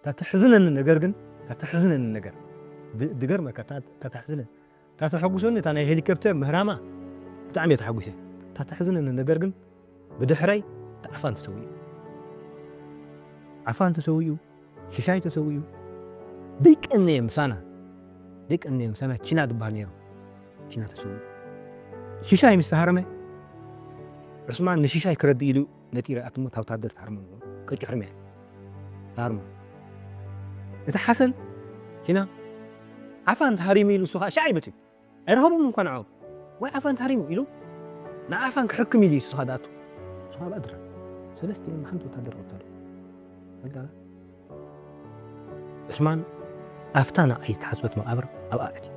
እታ ተሕዝነኒ ነገር ግን፣ እታ ተሕዝነኒ ነገር፣ ድ-፣ ድገርመካ፣ እታ፣ እታ ተሕዝነኒ፣ እታ ተሐጉሰኒ፣ እታ ናይ ሄሊኮፕተር ምህራማ ብጣዕሚ እየ ተሐጒሰ። እታ ተሕዝነኒ ነገር ግን፣ ብድሕረይ እቲ ዓፋን ተሰዊኡ። ዓፋን ተሰዊኡ፣ ሽሻይ ተሰዊኡ። ደቂ እነየ ምሳና፣ ደቂ እነየ ምሳና ቺና ዝበሃል ነይሩ። ቺና ተሰዊኡ። ሽሻይ ምስ ተሃረመ፣ ዑስማን ንሽሻይ ክረድእ ኢሉ ነጢረ ኣትሞ፣ እታ ወታደር ተሃርሞ፣ ቀጭ ሕርምያ ተሃርሞ። እቲ ሓሰን ቺና ዓፋን ተሃሪሙ ኢሉ፣ እሱ ኸዓ ሻዕ ይበት እዩ። ኣይረኸቦም እንኳን ንዕኦም። ወይ ዓፋን ተሃሪሙ ኢሉ፣ ንዓፋን ክሕክም ኢሉ እዩ እሱ ኸዓ ዝኣቱ። እሱ ኸዓ ብኣድራ። ሰለስተ እዮም፣ ሓንቲ ወታደር ወታደር። ፈልጣ? ዑስማን ኣብታ ንዓይ እተሓስበት መቓብር ኣብኣ ኣትዩ።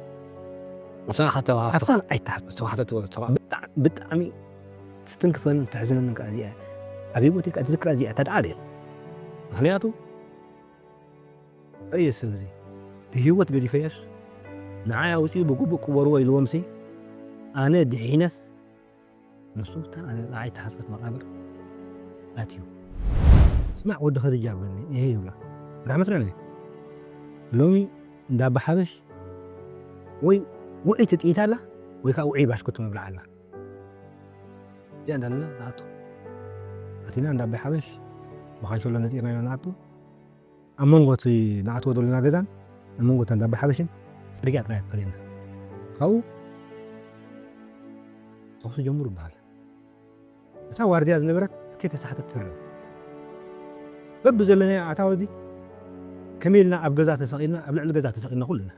ንስኻ ከተዋህፍኻ ኣብታ ንዓይ እተሓስበት ዝተዋሕሰት ዝተዋ-፣ ብጣዕ-፣ ብጣዕሚ ትትንክፈንን ተሕዝነንን ከኣ እዚኣ እያ። ኣብ ህይወተይ ከኣ ትዝክራ እዚኣ እያ፣ እታ ደኣ ኣይደል። ምኽንያቱ፣ ኣየ ሰብ እዚ፣ ብህይወት ገዲፈዮስ፣ ንዓይ ኣውጺኡ ብግቡእ ቅበርዎ ኢልዎምሲ፣ ኣነ ድሒነስ፣ ንሱ እታ ኣነ ንዓይ እተሓስበት መቓብር ኣትዩ። ስማዕ ወዲ ኸድጃ በለኒ፣ እሄ ይብላ። ራህ መስለኒ። ሎሚ እንዳ ኣባ ሓበሽ ወይ ውዕይቲ ጥይት ኣላ፣ ወይ ከኣ ውዑይ ባሽኩቲ መብልዓ ኣላ። እዚኣ እንዳበልና ንኣቱ። ኣቲና እንዳ ኣባ ሓበሽ፣ ብኻንሸሎ ነጢርና ኢና ንኣቱ። ኣብ መንጎ እቲ ንኣትዎ ዘለና ገዛን ኣብ መንጎ እታ እንዳ ኣባ ሓበሽን ጽርግያ ጥራይ ኣትፈለየና። ካብኡ ተኹሲ ጀምሩ ይበሃል። እታ ዋርድያ ዝነበረት ከይተሳሕተት ትርር። በብዘለናዮ ኣታ ወዲ ከመይ ኢልና ኣብ ገዛ ተሰቒልና፣ ኣብ ልዕሊ ገዛ ተሰቒልና ኩልና።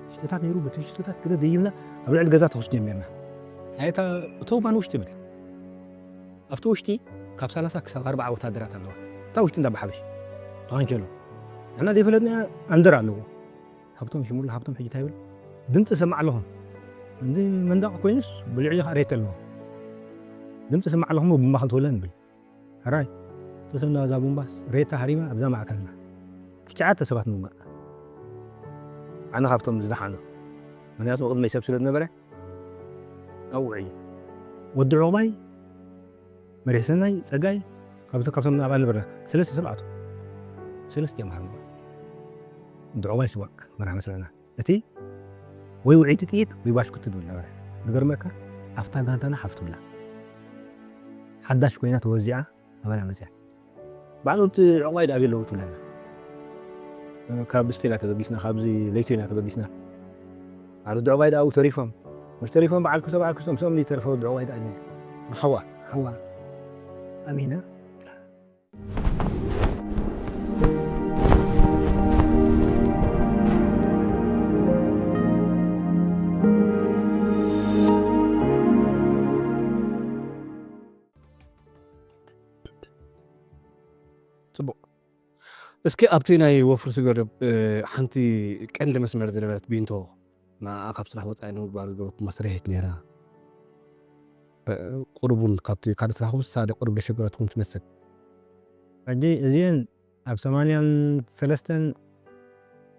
ፊሽቶታት ነይሩ፣ በቲ ፊሽቶታት ገለ ደይብና ኣብ ልዕሊ ገዛ ተኹሲ ጀሚርና። ኣየታ እተው ማን ውሽጢ ይብል። ኣብቲ ውሽጢ ካብ ሰላሳ ክሳብ ኣርብዓ ወታደራት ኣለዋ። እታ ውሽጢ እንዳ ኣባ ሓበሽ። ተኻንቸሎ። ንሕና ዘይፈለጥና ኣንደር ኣለዎ። ሃብቶም ሽሙላ፣ ሃብቶም ሕጂ እንታይ ይብል? ድምፂ ሰማዕ ኣለኹም። እንዲ መንደቕ ኮይኑስ ብልዕሊ ሬት ኣለዎ። ድምፂ ሰማዕ ኣለኹም ብማኸል ትወለን ይብል። ሕራይ፣ ተሰምና እዛ ቡምባስ ሬታ ሃሪማ ኣብዛ ማእከልና። ትሽዓተ ሰባት ምውጋእ። ኣነ ካብቶም ዝደሓኑ። ምክንያቱ ቅድመይ ሰብ ስለ ዝነበረ፣ ኣብኡ እዩ። ወዲ ዑቕባይ፣ መሪሕ ሰናይ፣ ጸጋይ፣ ካብቶ-፣ ካብቶም ኣብኣ ነበርና። ሰለስተ ሰብ ኣትዉ። ሰለስተ እዮም ሃርሞ። ወዲ ዑቕባይ ስዋእ፣ መራሕ መስለና። እቲ ወይ ውዕይቲ ጥይት ወይ ባሽኩቲ ትብል ነበረ። ዝገርመካ፣ ኣብታ ጋንታና ሓፍቱላ። ሓዳሽ ኮይና ተወዚዓ፣ ኣባና መጽያ። ባዕሉ እቲ ዕቑባይ ደኣ ኣበይ ኣለዉ ትብለና? ካብ ብስቴ ኢና ተበጊስና፣ ካብዚ ለይቶ ኢና ተበጊስና። ኣረ፣ ወዲ ዕቑባይ ደኣ ኣብኡ ተሪፎም። መሽ ተሪፎም፣ በዓል ክሶ፣ በዓል ክሶ፣ ምስኦም ዝተረፈ ወዲ ዕቑባይ ደኣ እየ። ብሓዋ? ሓዋ። ኣሚና። ጽቡቕ። እስኪ ኣብቲ ናይ ወፍሪ ስገደብ፣ እ፣ ሓንቲ ቀንዲ መስመር ዝነበረት ቢንቶ፣ ንዓኣ ካብ ስራሕ ወጻኢ ንምግባር ዝገበርኩማ ስርሒት ነይራ። እ፣ ቁሩብ እውን ካብቲ ካልእ ስራሕኩም ሳደ ቁሩብ ዘሸገረትኩም ትመስል። ሕጂ እዚአን ኣብ ሰማንያን ሰለስተን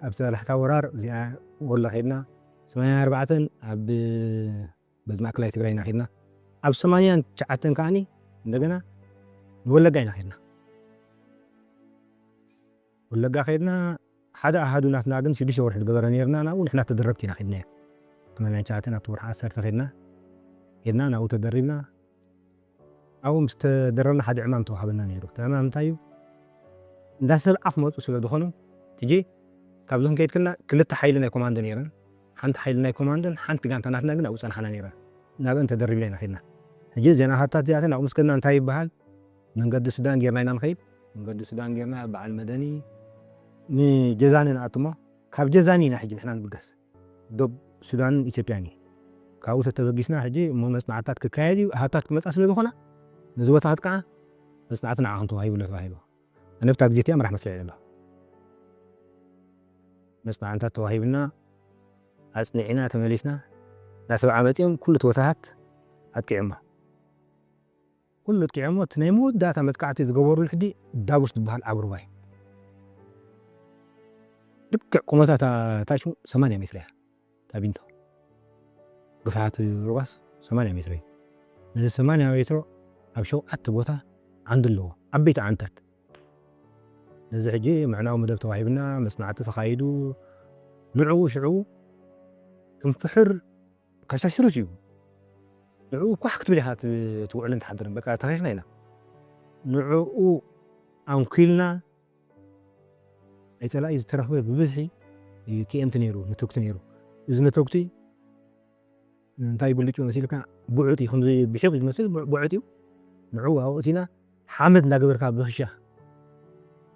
ኣብ ሰላሕታ ወራር እዚኣ ወሎ ኸድና፣ ሰማንያን ኣርባዕተን ኣብ በዚ ማእከላይ ትግራይ ኢና ኸድና። ኣብ ሰማንያን ትሽዓተን ከዓኒ እንደገና ንወለጋ ኢና ኸድና። ወለጋ ኸድና፣ ሓደ ኣሃዱ ናትና ግን ሽዱሽተ ወርሒ ዝገበረ ነይርና፣ ናብኡ ንሕና ተደረብቲ ኢና ኸድናዮ። ሰማንያን ትሽዓተን ኣብቲ ወርሒ ዓሰርተ ኸድና፣ ኸድና ናብኡ ተደሪብና። ኣብኡ ምስ ተደረብና ሓደ ዕማም ተዋሃበና ነይሩ። እቲ ዕማም እንታይ እዩ? እንዳ ሰብ ኣፍ መፁ ስለ ዝኾኑ፣ ሕጂ ካብዚ ክንከይድ ከለና ክልተ ሓይሊ ናይ ኮማንዶ ነይረን። ሓንቲ ሓይሊ ናይ ኮማንዶን ሓንቲ ጋንታ ናትና ግን ኣብኡ ጸናሕና ነይረን። ናብአን ተደሪብና ኢና ኸድና። ሕጂ እዘን ኣሃታት እዚኣተን ኣብኡ ምስ ከድና እንታይ ይበሃል? መንገዲ ሱዳን ጌርና ኢና ንኸይድ። መንገዲ ሱዳን ጌርና በዓል መደኒ ንጀዛኒ ንኣትሞ። ካብ ጀዛኒ ኢና ሕጂ ንሕና ንብገስ። ዶብ ሱዳንን ኢትዮጵያን እዩ። ካብኡ ተተበጊስና ሕጂ እሞ መጽናዕትታት ክካየድ እዩ። ኣሃታት ክመጻ ስለ ዝኾና ነዚ ቦታታት ከዓ መጽናዕቲ ንዓኹም ተዋሂቡ ኣሎ ተባሂሉ። ኣነ ብታ ግዜ እቲኣ መራሕ መስርዕ እየ ዘለኹ። መጽናዕትታት ተዋሂብና፣ ኣጽኒዕና፣ ተመሊስና፣ ናብ ሰብዓ መጺኦም ኩሉ እቲ ቦታታት ኣጥቂዖሞ። ኩሉ ኣጥቂዖሞ፣ እቲ ናይ መወዳእታ መጥቃዕቲ ዝገበሩሉ ሕጂ ዳቡስ ዝበሃል ዓቢ ሩባ እዩ። ልክዕ ቁመታ እታ፣ እታ ሽሙ ሰማንያ ሜትር እያ፣ እታ ቢንቶ። ግፍሓት ሩባስ ሰማንያ ሜትሮ እዩ። ነዚ ሰማንያ ሜትሮ ኣብ ሸውዓተ ቦታ ዓንዲ ኣለዎ፣ ዓበይቲ ዓንድታት። ነዚ ሕጂ ምዕናዊ መደብ ተዋሂብና፣ መጽናዕቲ ተኻይዱ፣ ንዕኡ ሽዑ ክንፍሕር ከሻሽርስ እዩ። ንዕኡ ኳሕ ክትብል ኢኻ ት-፣ ትውዕልን ትሓድርን። በቃ ተኺኽና ኢና። ንዕኡ ኣንኪልና ናይ ጸላኢ ዝተረኽበ ብብዝሒ ቲኤምቲ ነይሩ፣ ነተኩቲ ነይሩ። እዚ ነተኩቲ እንታይ ብልጭ መሲልካ፣ ብዑጥ እዩ፣ ከምዚ ብሒቕ ዝመስል ብዑ-፣ ብዑጥ እዩ። ንዕኡ ኣውእቲና ሓመድ እንዳገበርካ ብኽሻ፣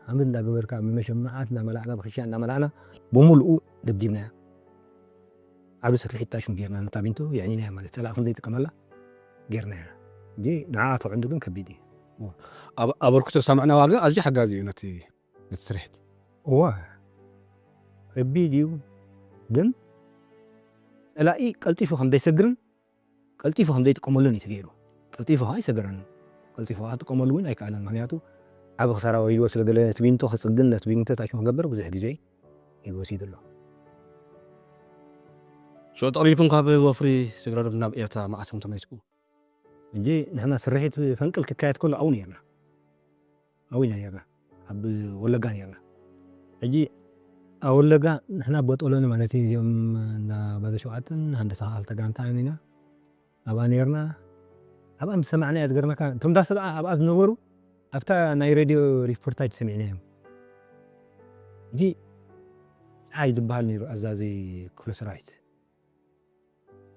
ሓመድ እንዳገበርካ ብመሸማዓት እንዳመላእና፣ ብኽሻ እንዳመላእና ብምሉኡ ደብዲብናያ። ዓቢ ስርሒት ታሽሙ ጌርና፣ ነታ ቢንቶ የዕኒናያ ማለት ጸላኢ ከም ዘይጥቀመላ ጌርናያ። እንጂ ንዓኣ ተዕንዱ ግን ከቢድ እዩ። ኣብ-፣ ኣበርክቶ ሰምዕና ዋልጋ ኣዝዩ ሓጋዚ እዩ ነቲ፣ ነቲ ስርሒት። እዋ፣ ከቢድ እዩ። ግን ጸላኢ ቀልጢፉ ከም ዘይሰግርን ቀልጢፉ ከም ዘይጥቀመሉን እዩ ተገይሩ። ቀልጢፉ ከዓ ኣይሰገረን። ቀልጢፉ ከዓ ክጥቀመሉ እውን ኣይከኣለን። ምክንያቱ ዓቢ ክሳራ ወሪድዎ ስለ ገለ ነቲ ቢንቶ ክጽግን፣ ነቲ ቢንቶ ታሽሙ ክገብር ብዙሕ ግዜ እዩ ወሲዱ ኣሎ። ሽዑ ጠቕሊልኩም ካብ ወፍሪ ስግረዶብ ናብ ኤርትራ መዓስ ከም ተመሊስኩም? ሕጂ ንሕና ስርሒት ፈንቅል ክካየድ ከሎ ኣብኡ ነርና። ኣብኡ ኢና ነርና። ኣብ ወለጋ ነርና። ሕጂ ኣብ ወለጋ ንሕና ቦጦሎኒ ማለት እዩ፣ እዚኦም እንዳ ባዘ ሸውዓተን ሃንደሳ ክልተ ጋንታ ኢና። ኣብኣ ነርና። ኣብኣ ምስ ሰማዕናያ ዝገርመካ፣ እቶም ዳሰብዓ ኣብኣ ዝነበሩ ኣብታ ናይ ሬድዮ ሪፖርታጅ ሰሚዕናዮም። ሕጂ ጸዓይ ዝበሃል ነይሩ ኣዛዚ ክፍለ ሰራዊት።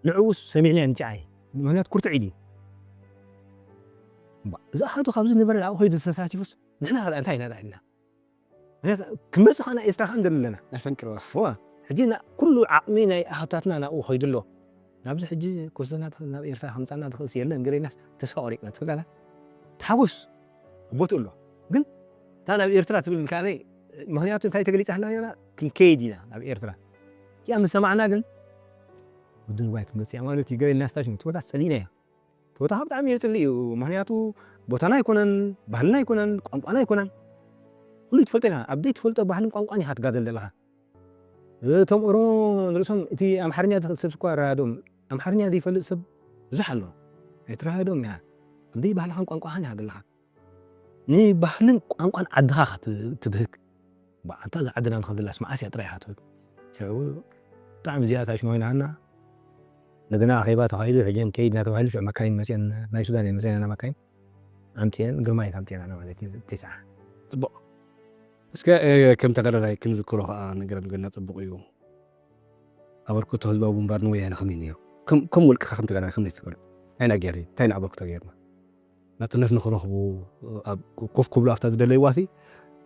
ንዕኡስ ሰሚዕናዮ ንጨዓይ። ምኽንያቱ ኩርትዕ ኢሉ እዩ። እምባ፣ ዝኣኸቱ ካብዚ ነበረ ኣብኡ ከይዱ ተሳቲፉስ ንሕና ኸ እንታይ ኢና ኢልና? ምኽንያቱ ክንመጽእ ኸኣ ናይ ኤርትራ ኸኣ ንደሊ ኣለና። ናይ ፈንቅል ወፍ። እዋ፣ ሕጂ ና-፣ ኩሉ ዓቕሚ ናይ ኣሃብታትና ናብኡ ኸይዱ ኣሎ። ናብዚ ሕጂ ክወስደና ትኽእል፣ ናብ ኤርትራ ከምጻና ትኽእልስ የለን፣ ገለ ኢልናስ ተስፋ ቆሪጽና ትፈልጥ ኣላ። ተሓጎስ ቦትኡ ኣሎ። ግን እታ ናብ ኤርትራ ትብል ኢልካኒ፣ ምኽንያቱ እንታይ ተገሊጻ ኣላ ነይራ? ክንከይድ ኢና ናብ ኤርትራ። እቲኣ ምስ ሰማዕና ግን፣ ወዲ ንዋይ ትመጽእ እያ ማለት እዩ፣ ገለ ኢልና ስታሽን ትወዳ ጸሊእናያ። ትወታ ብጣዕሚ የጽልእ እዩ። ምኽንያቱ ቦታና ኣይኮነን፣ ባህልና ኣይኮነን፣ ቋንቋና ኣይኮነን። ኩሉ ትፈልጦ ኢኻ። ኣብ ዘይትፈልጦ ባህልን ቋንቋን ኢኻ ትጋደል ዘለኻ። እቶም ኦሮሞ ንርእሶም እቲ ኣምሓርኛ ዝኽእል ሰብ እኳ ይረዳድኦም። ኣምሓርኛ ዘይፈልጥ ሰብ ብዙሕ ኣሎ። ኣይትረዳድኦም ኢኻ። ኣብ ዘይባህልኻን ቋንቋኻን ኢኻ ዘለኻ። ንባህልን ቋንቋን ዓድኻ ኢኻ ት-፣ ትብህግ። እባ ኣንታ እዛ ዓድና ንኸፍድላስ መዓስ እያ ጥራይ ኢኻ ትብል። ሽዑ ብጣዕሚ እዚኣ ታሽሞ ኮይና ሃና። እንደገና ኣኼባ ተኻይዱ፣ ሕጂ ንከይድ እናተባሂሉ ሽዑ መካይን መፅየን፣ ናይ ሱዳን እየን መፅየን፣ ኣና መካይን ኣምፅየን፣ ግርማይ ካብ ፅየን ኣና ማለት እዩ፣ ተስዓ። ፅቡቕ። እስከ፣ እ፣ ከም ተጋዳላይ ክንዝክሮ ከዓ ነገር ገና ፅቡቕ እዩ። ኣበርክቶ ህዝባዊ ግንባር ንወያነ ከመይ ነይሩ? ከም፣ ከም ውልቅኻ ከም ተጋዳላይ ከመይ ትዝክሮ? እንታይ ኢና ገይር-፣ እንታይ ኢና ኣበርክቶ ገይርና? ናጽነት ንኽረኽቡ ኣብ ኮፍ ክብሉ ኣብታ ዝደለይዋሲ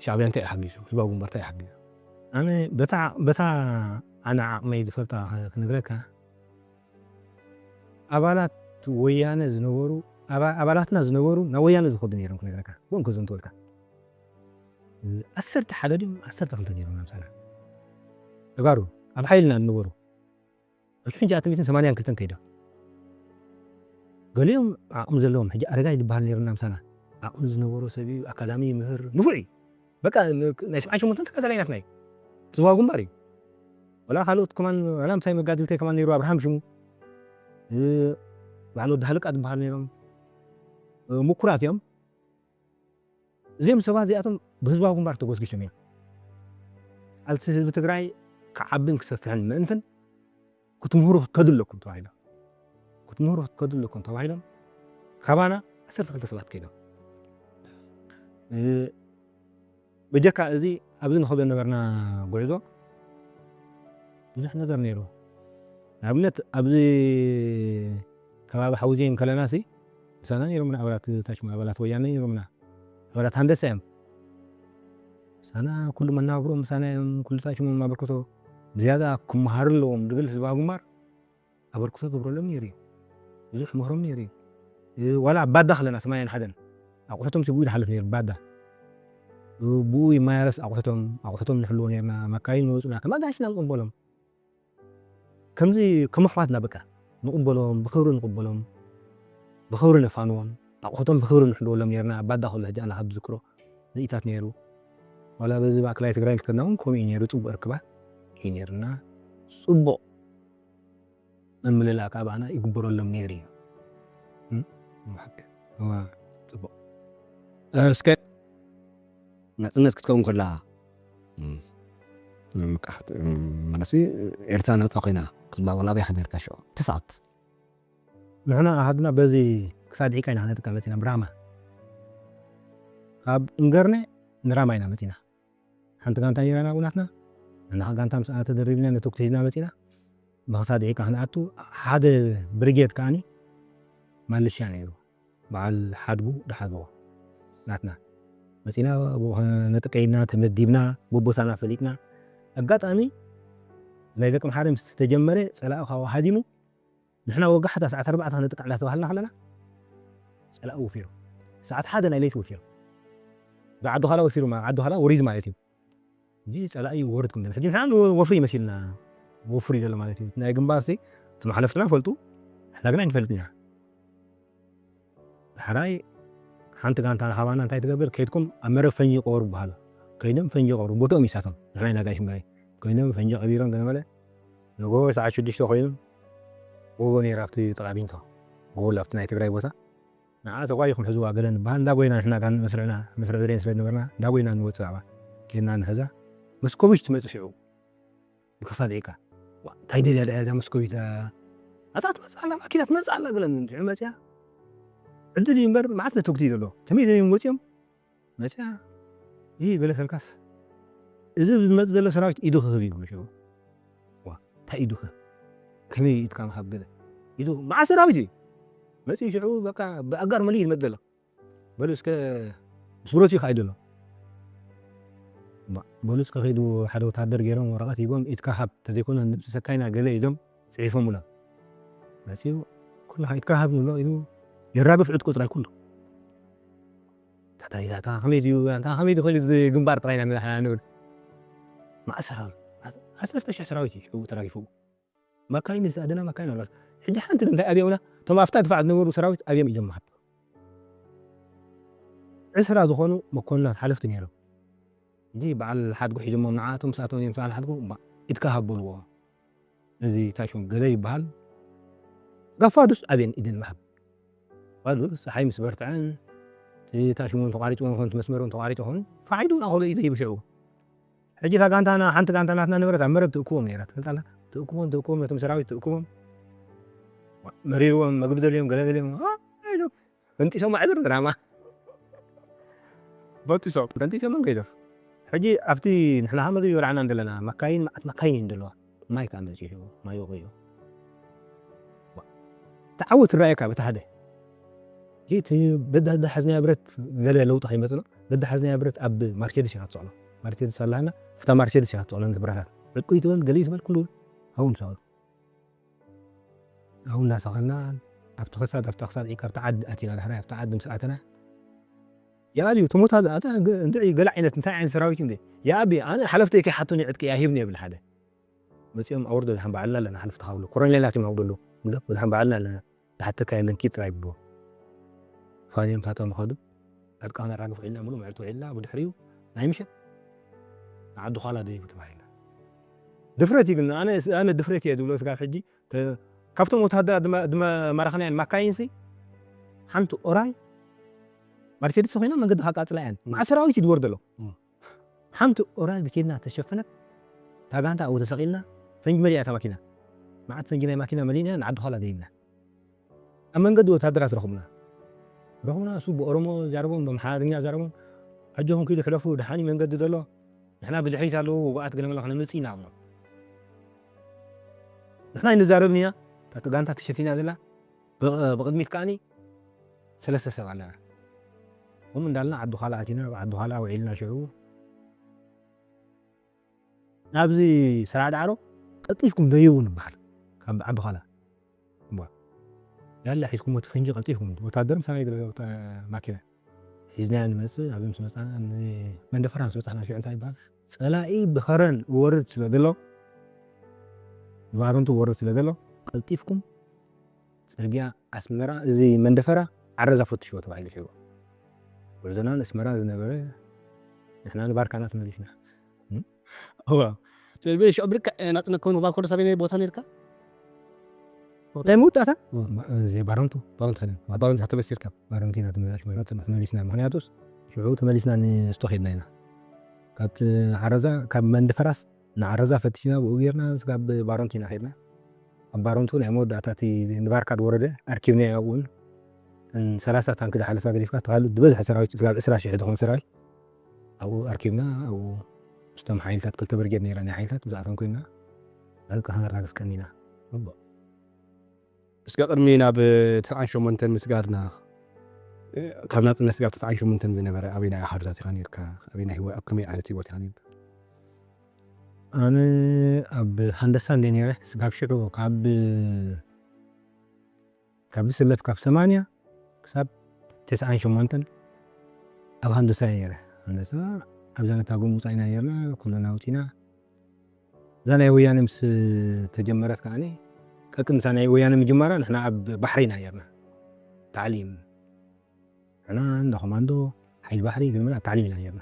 ሻዕብያ እንታይ እዩ ሓጊዙ? ህዝባዊ ግንባር እንታይ እዩ ሓጊዙ? ኣነ በታ፣ በታ ኣነ ዓቕመይ ዝፈልጣ ክነግረካ፣ ኣባላት ወያነ ዝነበሩ፣ ኣባ-፣ ኣባላትና ዝነበሩ ናብ ወያነ ዝኸዱ ነይሮም ክነግረካ። ብኦም ክዝንትወልካ። ዓሰርተ ሓደ ድዮም ዓሰርተ ክልተ ነይሮም፣ ምሳና ተጋሩ ኣብ ሓይልና ዝነበሩ። ሕጂ፣ ሕጂ ኣትሚትን ሰማንያን ክልተን ከይዶም። ገሊኦም ዓቕሚ ዘለዎም፣ ሕጂ ኣረጋይ ዝበሃል ነይሩና ምሳና። ዓቕሚ ዝነበሮ ሰብ እዩ፣ ኣካዳሚ ይምህር፣ ንፉዕ እዩ። በቃ፣ ን-፣ ናይ ሰብዓን ሸሞንተን ተጋዳላይ ናትና እዩ። ዝዋ ግንባር እዩ። ወላ ካልኦት ከማን፣ ወላ ምሳይ መጋድልተይ ከማን ነይሩ፣ ኣብርሃም ሽሙ። እ፣ በዓል ወዲ ሃለቃ ዝበሃል ነይሮም። እ፣ ምኩራት እዮም። እዚኦም ሰባት እዚኣቶም ብህዝባዊ ግንባር ተጎስጊሶም እዮም። ቃልሲ ህዝቢ ትግራይ ክዓብን ክሰፍሕን ምእንትን ክትምህሩ ክትከዱ ኣለኩም ተባሂሎም። ክትምህሩ ክትከዱ ኣለኩም ተባሂሎም ካባና ዓሰርተ ክልተ ሰባት ከይዶም። እ፣ ብጀካ እዚ ኣብዚ ንኸዶ ነበርና ጉዕዞ ብዙሕ ነገር ነይሩ። ንኣብነት ኣብዚ ከባቢ ሓውዜን ከለና ሲ ምሳና ነይሮምና ኣባላት ታሽሙ፣ ኣባላት ወያነ ነይሮምና። ኣባላት ሃንደሳ እዮም። ምሳና ኩሉ መናብሮ ምሳና እዮም፣ ኩሉ ታሽሙ ማበርከቶ ብዝያዳ ክመሃሩ ኣለዎም ዝብል ህዝባዊ ግንባር ኣበርክቶ ገብረሎም ነይሩ እዩ። ብዙሕ ምህሮም ነይሩ እዩ። እ፣ ዋላ ኣብ ባዳ ከለና ሰማንያን ሓደን ኣቑሑቶም ሲ ብኡ ይሓልፍ ነይሩ፣ ባዳ። እ፣ ብኡ ይመላለስ ኣቑሑቶም፣ ኣቑሑቶም ንሕልዎ ነይርና፣ መካይን ይመጹና፣ ከም ኣጋይሽና ንቕበሎም። ከምዚ ከም ኣሕዋትና በቃ ንቕበሎም፣ ብኽብሪ ንቕበሎም፣ ብኽብሪ ነፋንዎም፣ ኣቑሑቶም ብኽብሪ ንሕልወሎም ነይርና። ኣብ ባዳ ከሎ ሕጂ ኣነ ካብ ዝዝክሮ ርኢታት ነይሩ። ዋላ በዚ ማእከላይ ትግራይ ምስ ከድና እውን ከምኡ እዩ ነይሩ፣ ጽቡቕ ርክባት እዩ ነይርና። ጽቡቕ ምምልላእ ከዓ ብኣና ይግበረሎም ነይሩ እዩ። እም? ብሓቂ። እዋ፣ ጽቡቕ። እ፣ እስከ ናጽነት ክትከውን ከላ፣ እም፣ እም፣ ቃ-፣ እም፣ ማለትሲ ኤርትራ ናጻ ኮይና ክትበሃል ከላ ኣበይ ከይዳ ነርካ ሽዑ? እቲ ሰዓት? ንሕና ኣሃዱና በዚ ክሳድ ዒቃ ኢና ክነጥቅዕ መጺና ብራማ። ካብ እንገርነ ንራማ ኢና መጺና። ሓንቲ ጋንታ ነይራና ኣብኡ ናትና። ንሕና ጋንታ ምስኣ ተደሪብና ነተኩስ ሒዝና መጺና። ብኽሳድ ዒቃ ክንኣቱ ሓደ ብሪጌድ ከኣኒ ማልሻ ነይሩ። በዓል ሓድጉ ድሓዝዎ ናትና። መጺና ብኡ ነጥቅዕ ኢልና ተመዲብና፣ በቦታና ፈሊጥና። ኣጋጣሚ ናይ ደቂ ምሓረ ምስ ተጀመረ ጸላኢ ካብኡ ሃዲሙ፣ ንሕና ወጋሕታ ሰዓት ኣርባዕተ ክነጥቅዕ እናተባህልና ከለና፣ ጸላኢ ወፊሩ። ሰዓት ሓደ ናይ ለይቲ ወፊሩ። ብዓዲ ዃላ ወፊሩ ማ-፣ ዓዲ ዃላ ወሪዱ ማለት እዩ። እዚ ጸላኢ ወርድ ክም ሕጂ ንሕና ወፍሪ መሲልና፣ ወፍሪ ዘሎ ማለት እዩ። ናይ ግንባር ሲ፣ እቲ መሓለፍትና ፈልጡ፣ ንሕና ግን ኣይንፈልጥን ኢና። ዳሕራይ ሓንቲ ጋንታ ንሃባና እንታይ ትገብር? ከይድኩም ኣብ መረብ ፈንጂ ቅበሩ በሃሉ። ከይዶም ፈንጂ ቀብሩ፣ ቦታኦም ይሳቶም። ንሕና ኢና ጋሽ እምበይ። ኮይኖም ፈንጂ ቀቢሮም ገለ መለ። ንጎሆ ሰዓት ሽዱሽተ ኮይኑ፣ ጎቦ ነይራ ኣብቲ ጥቓ ቢንቶ። ጎቦ ኣብቲ ናይ ትግራይ ቦታ። ንዓ ተጓይኹም ሕዝዋ ገለ ንበሃል። እንዳ ጎይና ንሕና ጋን መስርዕና፣ መስርዕ ብሬን ስለ ዝነበርና፣ እንዳ ጎይና ንወጽእ ኣብኣ። ኬድና ንሕዛ። መስኮብሽ ትመጽእ ሽዑ። ብክሳድ ዒቃ። ዋ፣ እንታይ ደልያ ደኣ እዛ መስኮቢት? ኣታ ትመጽእ ኣላ፣ ማኪና ትመጽእ ኣላ ገለ ንድሕሪ መጽያ። ዕድል እዩ እምበር፣ መዓት ነተጉቲ ዘሎ። ከመይ ደልዮም ወጽዮም? መጽያ። ይህ ገለ ሰልካስ። እዚ ዝመጽእ ዘሎ ሰራዊት ኢዱ ክህብ እዩ ሽዑ። ዋ፣ እንታይ ኢዱ ክህብ? ከመይ ኢድካ ምሃብ ገለ? ኢዱ፣ መዓት ሰራዊት እዩ። መጽዩ ሽዑ በቃ ብኣጋር መሊኡ ይመጽእ ዘሎ። በሉ እስከ ምስ ብረቱ እዩ ከይዱ ኣሎ። ባ-፣ በሉ እስከ ከይዱ ሓደ ወታደር ገይሮም ወረቐት ሂቦም ኢድካ ሃብ፣ ተዘይኮነ ንብጽሰካ ኢና ገለ ኢሎም ጽሒፎምሎም። መጺኡ ኩሉ ኢድካ ሃብ ንብሎ ኢሉ የራግፍ ዕጥቁ ጥራይ ኩሉ። ታታ ኢላታ ከመይ ድዩ፣ ኣንታ ከመይ ድዩ ኮይኑ እዚ ግንባር ጥራይ ኢና ንብል። መዓት ሰራዊት፣ ዓሰርተ ሽሕ ሰራዊት እዩ ሽዑ ተራጊፉ። መካይን ዝተኣደና መካይን ኣለዋት። ሕጂ ሓንቲ ግን እንታይ ኣብዮምና? እቶም ኣብታ ድፋዕ ዝነበሩ ሰራዊት ኣብዮም እዮም መሃብ። ዕስራ ዝኾኑ መኮንናት ሓለፍቲ ነይሮም። እንጂ በዓል ሓድጉ ሒዞሞም ንዓኣቶም ምስኣቶም እዮም በዓል ሓድጉ፣ እባ ኢድካ ሃብ በልዎ። እዚ ታሽሙ ገለ ይበሃል። ጋፋ ዱስ ኣብየን ኢደን ምሃብ። ባሉ ፀሓይ ምስ በርትዐን፣ እቲ ታሽሙ ተቋሪፅዎ ይኾን፣ እቲ መስመሩ ተቋሪፁ ይኾን፣ ፋሕ ኢሉ ናኸሉ እዩ ዘይብሽዑ። ሕጂ እታ ጋንታና፣ ሓንቲ ጋንታ ናትና ነበረት፣ ኣብ መረብ ትእክቦም ነይራ፣ ትፈልጣ ኣለካ? ትእክቦም፣ ትእክቦም፣ ነቶም ሰራዊት ትእክቦም። መሪርዎም፣ መግቢ ደልዮም፣ ገለ ደልዮም፣ ኣ፣ ኢሉ ፈንጢሶም፣ ማዕድር ድራማ። በጢሶም። ፈንጢሶም ከይዶም። ሕጂ ኣብቲ ንሕና ሃመዱ ይወልዓና እንደለና፣ መካይን፣ መዓት መካይን እየን ዘለዋ። ማይ ከዓ መፂኡ፣ ማይ ወቂዑ። ተዓወት ትረኣየካ በቲ ሓደ። እቲ በዳ-፣ በዳሓዝናዮ ብረት ገለ ለውጢ ከይመፅእ ነው። በዳሓዝናዮ ብረት ኣብ ማርቸዲስ ኢኻ ትሰቕሎ። ማርቸዲስ ኣለሃና፣ ፍታ ማርቸዲስ ኢኻ ትሰቕሎ፣ ነቲ ብረታት። ዕጥቁ ይትበል፣ ገለ ይትበል፣ ኩሉ ኣብኡ ንሰቕሎ። ኣብኡ እናሰቐልና፣ ኣብቲ ክሳድ፣ ኣብታ ክሳድ፣ ካብቲ ዓዲ ኣቲና፣ ዳሕራይ ኣብቲ ዓዲ ምስ ኣተና፣ ይኣልዩ፣ ትሞት ኣለ፣ ኣታ ገ-፣ እንድዒ ገለ ዓይነት፣ እንታይ ዓይነት ሰራዊት እንደ? ይኣቢ፣ ኣነ ሓለፍተይ ከይሓቱኒ ዕጥቂ ኣይሂብን እየ ይብል ሓደ። መፂኦም ኣውርዶ፣ ደሓን ባዕልና ኣለና፣ ሓለፍትኻ ብሎ። ኮረኔላት እዮም ኣውርደሉ። ምሎ፣ ደሓን ባዕልና ኣለና። ዝሓተካ የለን፣ ኪድ ጥራይ ብሎ። ፋንዮም ታቶም ኸዱ። ዕጥቃና ራግፍ ዒልና፣ ሙሉእ መዕርቱ ዒልና፣ ብድሕሪኡ ናይ ምሸት ንዓዲ ዃላ ደይቡ ተባሂልና። ድፍረት እዩ ግን፣ ኣነ፣ ኣነ ድፍረት እየ ዝብሎ ስጋብ ሕጂ። ከ-፣ ካብቶም ወተሃደራት ድማ፣ ድማ ማረኽናየን ማካይንሲ፣ ሓንቲ ኦራይ ማርሴዲስ ኮይና መንገዲ ካቃጽላ እየን። መዓ ሰራዊት እዩ ዝወርደሎ። እም። ሓንቲ ኦራል ብቴና ተሸፈነት። እታ ጋንታ ኣብኡ ተሰቒልና፣ ፈንጂ መሊኣ እታ ማኪና። መዓት ፈንጂ ናይ ማኪና መሊእና፣ ንዓዲ ዃላ ደይብና። ኣብ መንገዲ ወታደራት ረኹብና። ረኹብና፣ እሱ ብኦሮሞ ዛረቦም፣ ብኣምሓርኛ ዛረቦም፣ "ኣጆኹም ኪዱ ሕለፉ፣ ደሓን እዩ መንገዲ ዘሎ። ንሕና ብድሕሪት ኣለዉ፣ ውጉኣት ገለ መለ ክነምጽእ ኢና" ኣብሎም። ንሕና ኣይንዛረብን ኢና፣ እታ ጋንታ ተሸፊና ዘላ፣ ብ-፣ ብቕድሚት ከኣኒ ሰለስተ ሰብ ኣለና። ከምኡ እንዳልና ዓዲ ዃላ ኣቲና፣ ኣብ ዓዲ ዃላ ውዒልና ሽዑ። ኣብዚ ስራሕ ዳዕሮ ቀልጢፍኩም ደይቡ ንበሃል። ካብ ዓዲ ዃላ። እምባ። ያላ ሒዝኩም እቲ ፈንጂ ቀልጢፍኩም። ወታደር ምሳና ይግረ-፣ ወታ-፣ ማኪና። ሒዝናያ ንመጽእ፣ ኣብ ምስ መጻና፣ ን-፣ መንደፈራ ምስ በጻሕና ሽዑ እንታይ ይበሃል? ጸላኢ ብኸረን ይወርድ ስለ ዘሎ፣ ብባረንቱ ይወርድ ስለ ዘሎ፣ ቀልጢፍኩም ጽርግያ ኣስመራ፣ እዚ መንደፈራ ዓረዛ ፈትሽዎ ተባሂሉ ሽዑ። ጉዕዞና ንኣስመራ ዝነበረ፣ ንሕና ንባርካና ተመሊስና። እም? እዋ። ስለዚ ሽዑ ብልክዕ ናጽነት ኮይኑ ባኮ ዶ ሳበይ ናይ ቦታ ነርካ? ናይ መወዳእታ? እዋ። ማ-፣ እዚ ባረንቱ። ባረንቱ ኸነ። ባረንቱ ተበሲርካ። ባረንቱ ኢና ተመላሽ-፣ ተመሊስና። ምኽንያቱስ ሽዑ ተመሊስና ንስቶ ኸድና ኢና። ካብቲ ዓረዛ ካብ መንዲ ፈራስ ንዓረዛ ፈቲሽና ብኡ ጌርና ስጋብ ባረንቱ ኢና ከድና። ኣብ ባረንቱ ናይ መወዳእታ እቲ ንባርካ ዝወረደ ኣርኪብናዮ ኣብኡን እን ሰላሳ ታንክ ዝሓለፋ ገዲፍካ እቲ ካልእ ዝበዝሐ ሰራዊት ስጋብ ዕስራ ሽሕ ዝኾን ሰራዊት ኣብኡ ኣርኪብና ኣብኡ ምስቶም ሓይልታት ክልተ ብርጌድ ነይራ ናይ ሓይልታት ብዛዕቶም ኮይና ዕልቂ ከነራግፍ ቀኒና። እስከ ቅድሚ ናብ ትስዓን ሸሞንተን ምስጋርና ካብ ናፅነት ስጋብ ትስዓን ሸሞንተን ዝነበረ ኣበይ ናይ ኣሃዱታት ኢኻ ነርካ ኣበይ ናይ ህወ ኣብ ከመይ ዓይነት ህይወት ኢኻ ነርካ ኣነ ኣብ ሃንደሳ እንደ ነረ ስጋብ ሽዑ ካብ ካብ ዝስለፍ ካብ ሰማንያ ክሳብ ተስዓን ሸሞንተን ኣብ ሃንደሳ እየ ነረ ሃንደሳ ኣብዛ ነታ ጎም ውፃኢና ነርና ኩለና ውፂና እዛ ናይ ወያነ ምስ ተጀመረት ከዓኒ ቀቅምታ ናይ ወያነ ምጅማራ ንሕና ኣብ ባሕሪ ኢና ነርና ታዕሊም ንሕና እንዳ ኮማንዶ ሓይል ባሕሪ ግልምና ኣብ ታዕሊም ኢና ነርና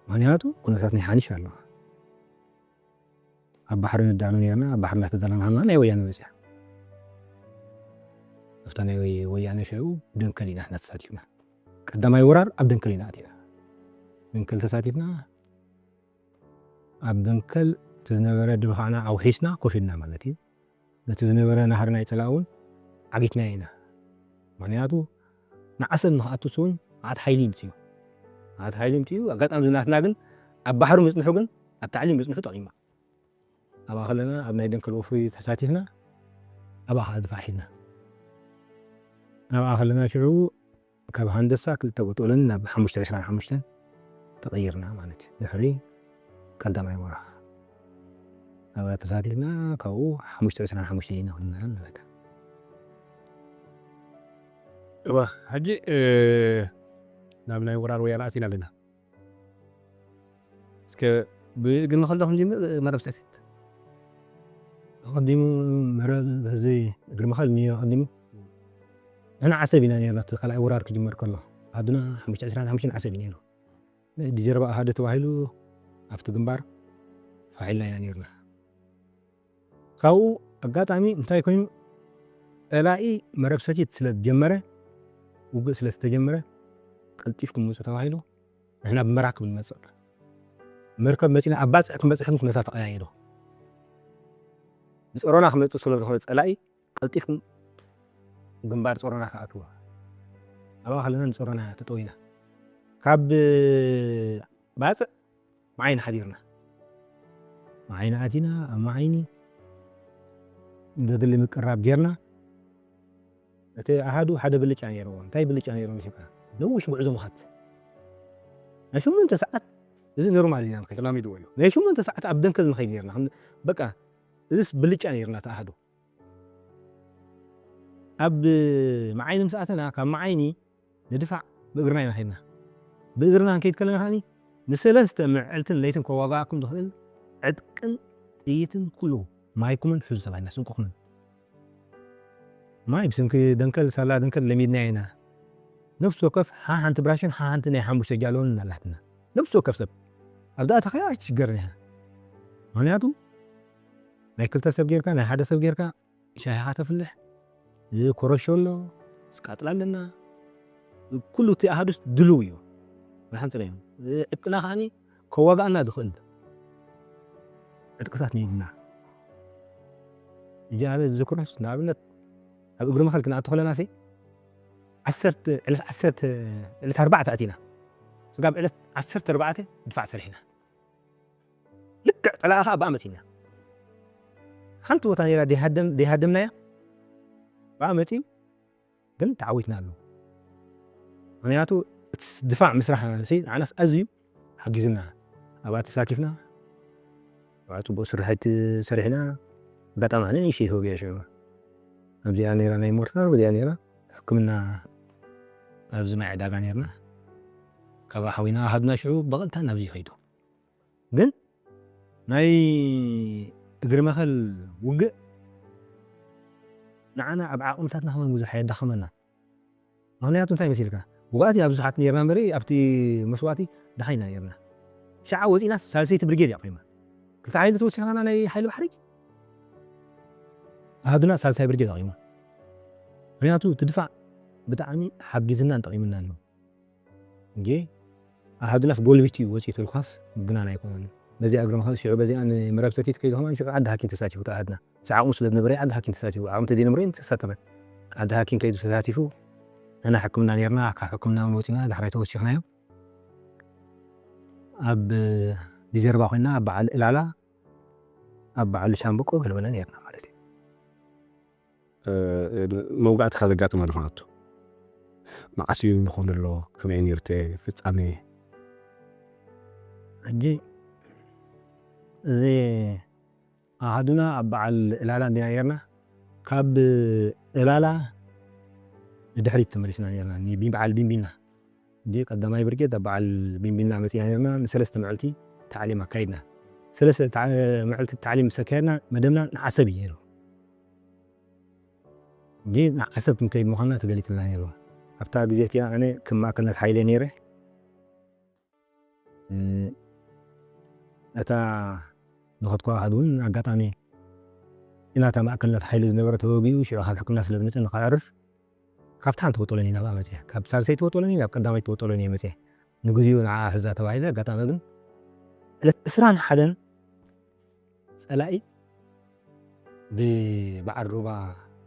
ምክንያቱ ኩነታት ናይ ሓኒሽ ኣለዋ ኣብ ባሕሪ ንዳሎ ነርና ኣብ ባሕሪ እናተዳለና ሃልና ናይ ወያነ በፂሓ ኣብታ ናይ ወያነ ሽዑ ደንከል ኢና ንሕና ተሳቲፍና ቀዳማይ ወራር ኣብ ደንከል ኢና ኣቲና ደንከል ተሳቲፍና ኣብ ደንከል እቲ ዝነበረ ድብኻና ኣውሒስና ኮፍ ኢልና ማለት እዩ ነቲ ዝነበረ ናህሪ ናይ ፀላእ እውን ዓጊትና ኢና ምክንያቱ ንዓሰብ ንክኣትስ እውን መዓት ሓይሊ ይምፅኡ መዓት ሓይሊ ይምፅኡ ኣጋጣሚ ዝናትና ግን ኣብ ባሕሪ ምፅንሑ ግን ኣብ ታዕሊም ምፅንሑ ጠቂማ ኣብኣ ከለና ኣብ ናይ ደንከል ወፍሪ ተሳቲፍና ኣብኣ ከዓ ድፋዕ ሒዝና ኣብኣ ከለና ሽዑ ካብ ሃንደሳ ክልተ ቦጦሎኒ ናብ ሓሙሽተ ዕስራን ሓሙሽተን ተቐይርና ማለት እዩ ድሕሪ ቀዳማይ ወራር ኣብኣ ተሳቲፍና ካብኡ ሓሙሽተ ዕስራን ሓሙሽተን ኢና ኮይንና ንበል እዋ ሕጂ ናብ ናይ ወራር ወያነ ኣቲና ኣለና እስከ ብእግሪ ንኸዶ ክንጅምር መረብ ሰቲት ኣቐዲሙ መረብ ህዝቢ እግሪ መኸል እኒዮ ኣቐዲሙ ንሕና ዓሰብ ኢና ነርና እቲ ካልኣይ ወራር ክጅመር ከሎ ኣዱና ሓሙሽተ ዕስራን ሓሙሽተን ዓሰብ እዩ ነይሩ ብጀርባ ኣሃደ ተባሂሉ ኣብቲ ግንባር ፋሒልና ኢና ነርና ካብኡ ኣጋጣሚ እንታይ ኮይኑ ፀላኢ መረብ ሰቲት ስለ ዝጀመረ ውግእ ስለ ዝተጀመረ ቀልጢፍኩም ምፁ ተባሂሉ ንሕና ብመራክብ ንመፅእ መርከብ መፂና ኣብ ባፅዕ ክንበፅሕ ኩነታት ተቐያይሩ ንፀሮና ክመፅእ ስለ ዝኾነ ፀላኢ ቀልጢፍኩም ግንባር ፀሮና ክኣትዎ ኣብኣ ከለና ንፀሮና ተጠዊና ካብ ባፅዕ መዓይኒ ሓዲርና መዓይኒ ኣቲና ኣብ መዓይኒ ገድሊ ምቅራብ ጌርና እቲ ኣሃዱ ሓደ ብልጫ ነይርዎ እንታይ ብልጫ ነይርዎ ሲካ ነዊሽ ጉዕዞ ምኻት ናይ ሸሞንተ ሰዓት እዚ ኖርማል ኢና ንኸይድ ተላሚድዎ እዩ ናይ ሸሞንተ ሰዓት ኣብ ደንከል ንኸይድ ነርና ከም- በቃ እዚስ ብልጫ ነይርና እቲ ኣሃዱ ኣብ መዓይኒ ምስ ኣተና ካብ መዓይኒ ንድፋዕ ብእግርና ኢና ኸይድና ብእግርና ንከይድ ከለና ከዓኒ ንሰለስተ መዕልትን ለይትን ከዋጋኣኩም ዝኽእል ዕጥቅን ጥይትን ኩሉ ማይኩምን ሕዙ ተባሂልና ስንቅኹምን ማይ ብስንኪ ደንከል ሳላ ደንከል ለሚድና ኢና ነፍሲ ወከፍ ሓ ሓንቲ ብራሽን ሓ ሓንቲ ናይ ሓሙሽተ ጃሎን ኣላትና ነፍሲ ወከፍ ሰብ ኣብ ዳእታ ከያ ኣይትሽገርን ኢኻ ምክንያቱ ናይ ክልተ ሰብ ጌርካ ናይ ሓደ ሰብ ጌርካ ሻሂኻ ተፍልሕ ኮረሾ ኣሎ ስቃጥላ ኣለና ኩሉ እቲ ኣሃዱስ ድልው እዩ መሓንፅረ እዩ ዕጥቅና ከዓኒ ከዋጋኣና ዝኽእል ዕጥቅታት ነይሩና እጃበ ዝዝክሮስ ንኣብነት ኣብ እግሪ መኸል ክንኣቱ ከለና ሲ ዓሰርተ ዕለት ዓሰርተ ዕለት ኣርባዕተ ኣቲና ስጋብ ዕለት ዓሰርተ ኣርባዕተ ድፋዕ ሰሪሕና ልክዕ ፀላኢ ከዓ ብኣ መፂና ሓንቲ ቦታ ነራ ደይሃደምናያ ብኣ መፂኡ ግን ተዓዊትና ኣሎ ምክንያቱ እቲ ድፋዕ ምስራሕ ንዓናስ ኣዝዩ ሓጊዝና ኣብኣ ተሳቲፍና ኣብኣ ፅቡቅ ስርሐት ሰሪሕና ኣጋጣሚ ኣነ ንእሽተይ ተወጊአ ሽዑ ኣብዚኣ ነራ ናይ ሞርታር ብዚኣ ነራ ሕክምና ኣብዚ ማይ ዕዳጋ ነርና ካብ ሓዊና ኣሃድና ሽዑ ብቐጥታ ናብዚ ይኸይዱ ግን ናይ እግሪ መኸል ውግእ ንዓና ኣብ ዓቕምታትና ከመን ብዙሕ ኣየዳኸመና ምክንያቱ እንታይ መሲልካ ውጋእቲ ኣብ ብዙሓት ነርና እምበሪ ኣብቲ መስዋእቲ ደሓይና ነርና ሸዓ ወፂና ሳልሰይቲ ብርጌድ እያ ኮይማ ክልተ ሓይሊ ተወሲኻና ናይ ሓይሊ ባሕሪ ኣሃዱና ሳልሳይ ብርጌድ ኣቂማ ምክንያቱ እቲ ድፋዕ ብጣዕሚ ሓጊዝናን ጠቂምና ኣሎ እንጂ ኣሃዱናስ ጎልቢት እዩ ወፂኡ ተልኳስ ግናን ኣይኮነን። በዚኣ እግሪ መኸስ ሽዑ በዚኣ ንመረብ ሰቲት ከይዱ ከማን ሽዑ ዓዲ ሃኪም ተሳቲፉ። ኣሃድና ሰዓቑ ስለ ዝነበረ ዓዲ ሃኪም ተሳቲፉ። ዓቕሚ ተደይነበረ ተሳተፈ። ዓዲ ሃኪም ከይዱ ተሳቲፉ። ንሕና ሕክምና ነርና፣ ካብ ሕክምና እውን ወፂና ዳሕራይ ተወሲኽናዮ። ኣብ ዲዘርባ ኮይና ኣብ በዓል እላላ ኣብ በዓል ሻምበቆ ገለበለ ነርና ማለት እዩ። መውጋእትኻ ዘጋጥመ ዝኾነቱ መዓስ እዩ ይኾን ኣሎ? ከመይ ነርተ ፍጻሜ? ሕጂ እዚ ኣሃዱና ኣብ በዓል እላላ እንዲና ነርና። ካብ እላላ ንድሕሪት ተመሊስና ነርና። በዓል ቢንቢና እንዲ ቀዳማይ ብርጌድ ኣብ በዓል ቢንቢና መፂና ነርና። ንሰለስተ መዕልቲ ታዕሊም ኣካይድና። ሰለስተ መዕልቲ ታዕሊም ምስ ኣካየድና መደብና ንዓሰብ እዩ ነይሩ። ግን ንዓሰብ ክንከይድ ምዃንና ተገሊፅልና ነይሩ። ኣብታ ግዜ እቲኣ ኣነ ከም ማእከልነት ሓይለ ነይረ። እታ ንኸድኳ ኣሃድ እውን ኣጋጣሚ እናታ ማእከልነት ሓይሊ ዝነበረ ተወጊኡ ሽዑ ካብ ሕክምና ስለ ዝመፀ ንኸዕርፍ ካብቲ ሓንቲ ወጦለኒ ናብኣ መፅአ። ካብ ሳልሰይቲ ወጦለኒ ናብ ቀዳመይቲ ወጦለኒ እየ መፅአ። ንግዚኡ ንዓ ሕዛ ተባሂለ። ኣጋጣሚ ግን ዕለት ዕስራን ሓደን ፀላኢ ብበዓል ሩባ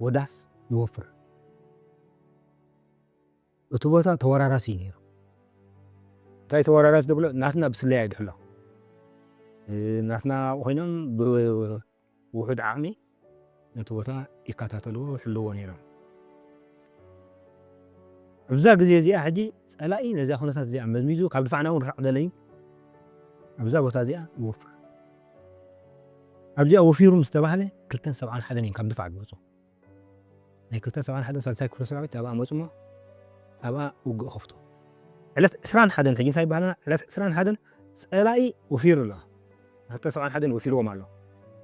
ወዳስ ይወፍር። እቲ ቦታ ተወራራሲ እዩ ነይሩ። እንታይ ተወራራሲ ዝብሎ ናትና ብስለያ ይድሕሎ ናትና ኮይኖም ብውሑድ ዓቕሚ ነቲ ቦታ ይከታተልዎ ይሕልዎ ነይሮም። ኣብዛ ግዜ እዚኣ ሕጂ ፀላኢ ነዚኣ ኩነታት እዚኣ መዝሚዙ ካብ ድፋዕና እውን ርሕቕ ደለዩ ኣብዛ ቦታ እዚኣ ይወፍር። ኣብዚኣ ወፊሩ ምስ ተባህለ ክልተን ሰብዓን ሓደን እዮም ካብ ድፋዕ ዝወፁ። ናይ ክልተን ሰብዓን ሓደን ሳልሳይ ክፍለ ሰራዊት ኣብኣ መፁ እሞ ኣብኣ ውግእ ከፍቱ። ዕለት ዕስራን ሓደን ሕጂ እንታይ ይበሃለና? ዕለት ዕስራን ሓደን ፀላኢ ወፊሩ ኣሎ። ክልተ ሰብዓን ሓደን ወፊርዎም ኣሎ።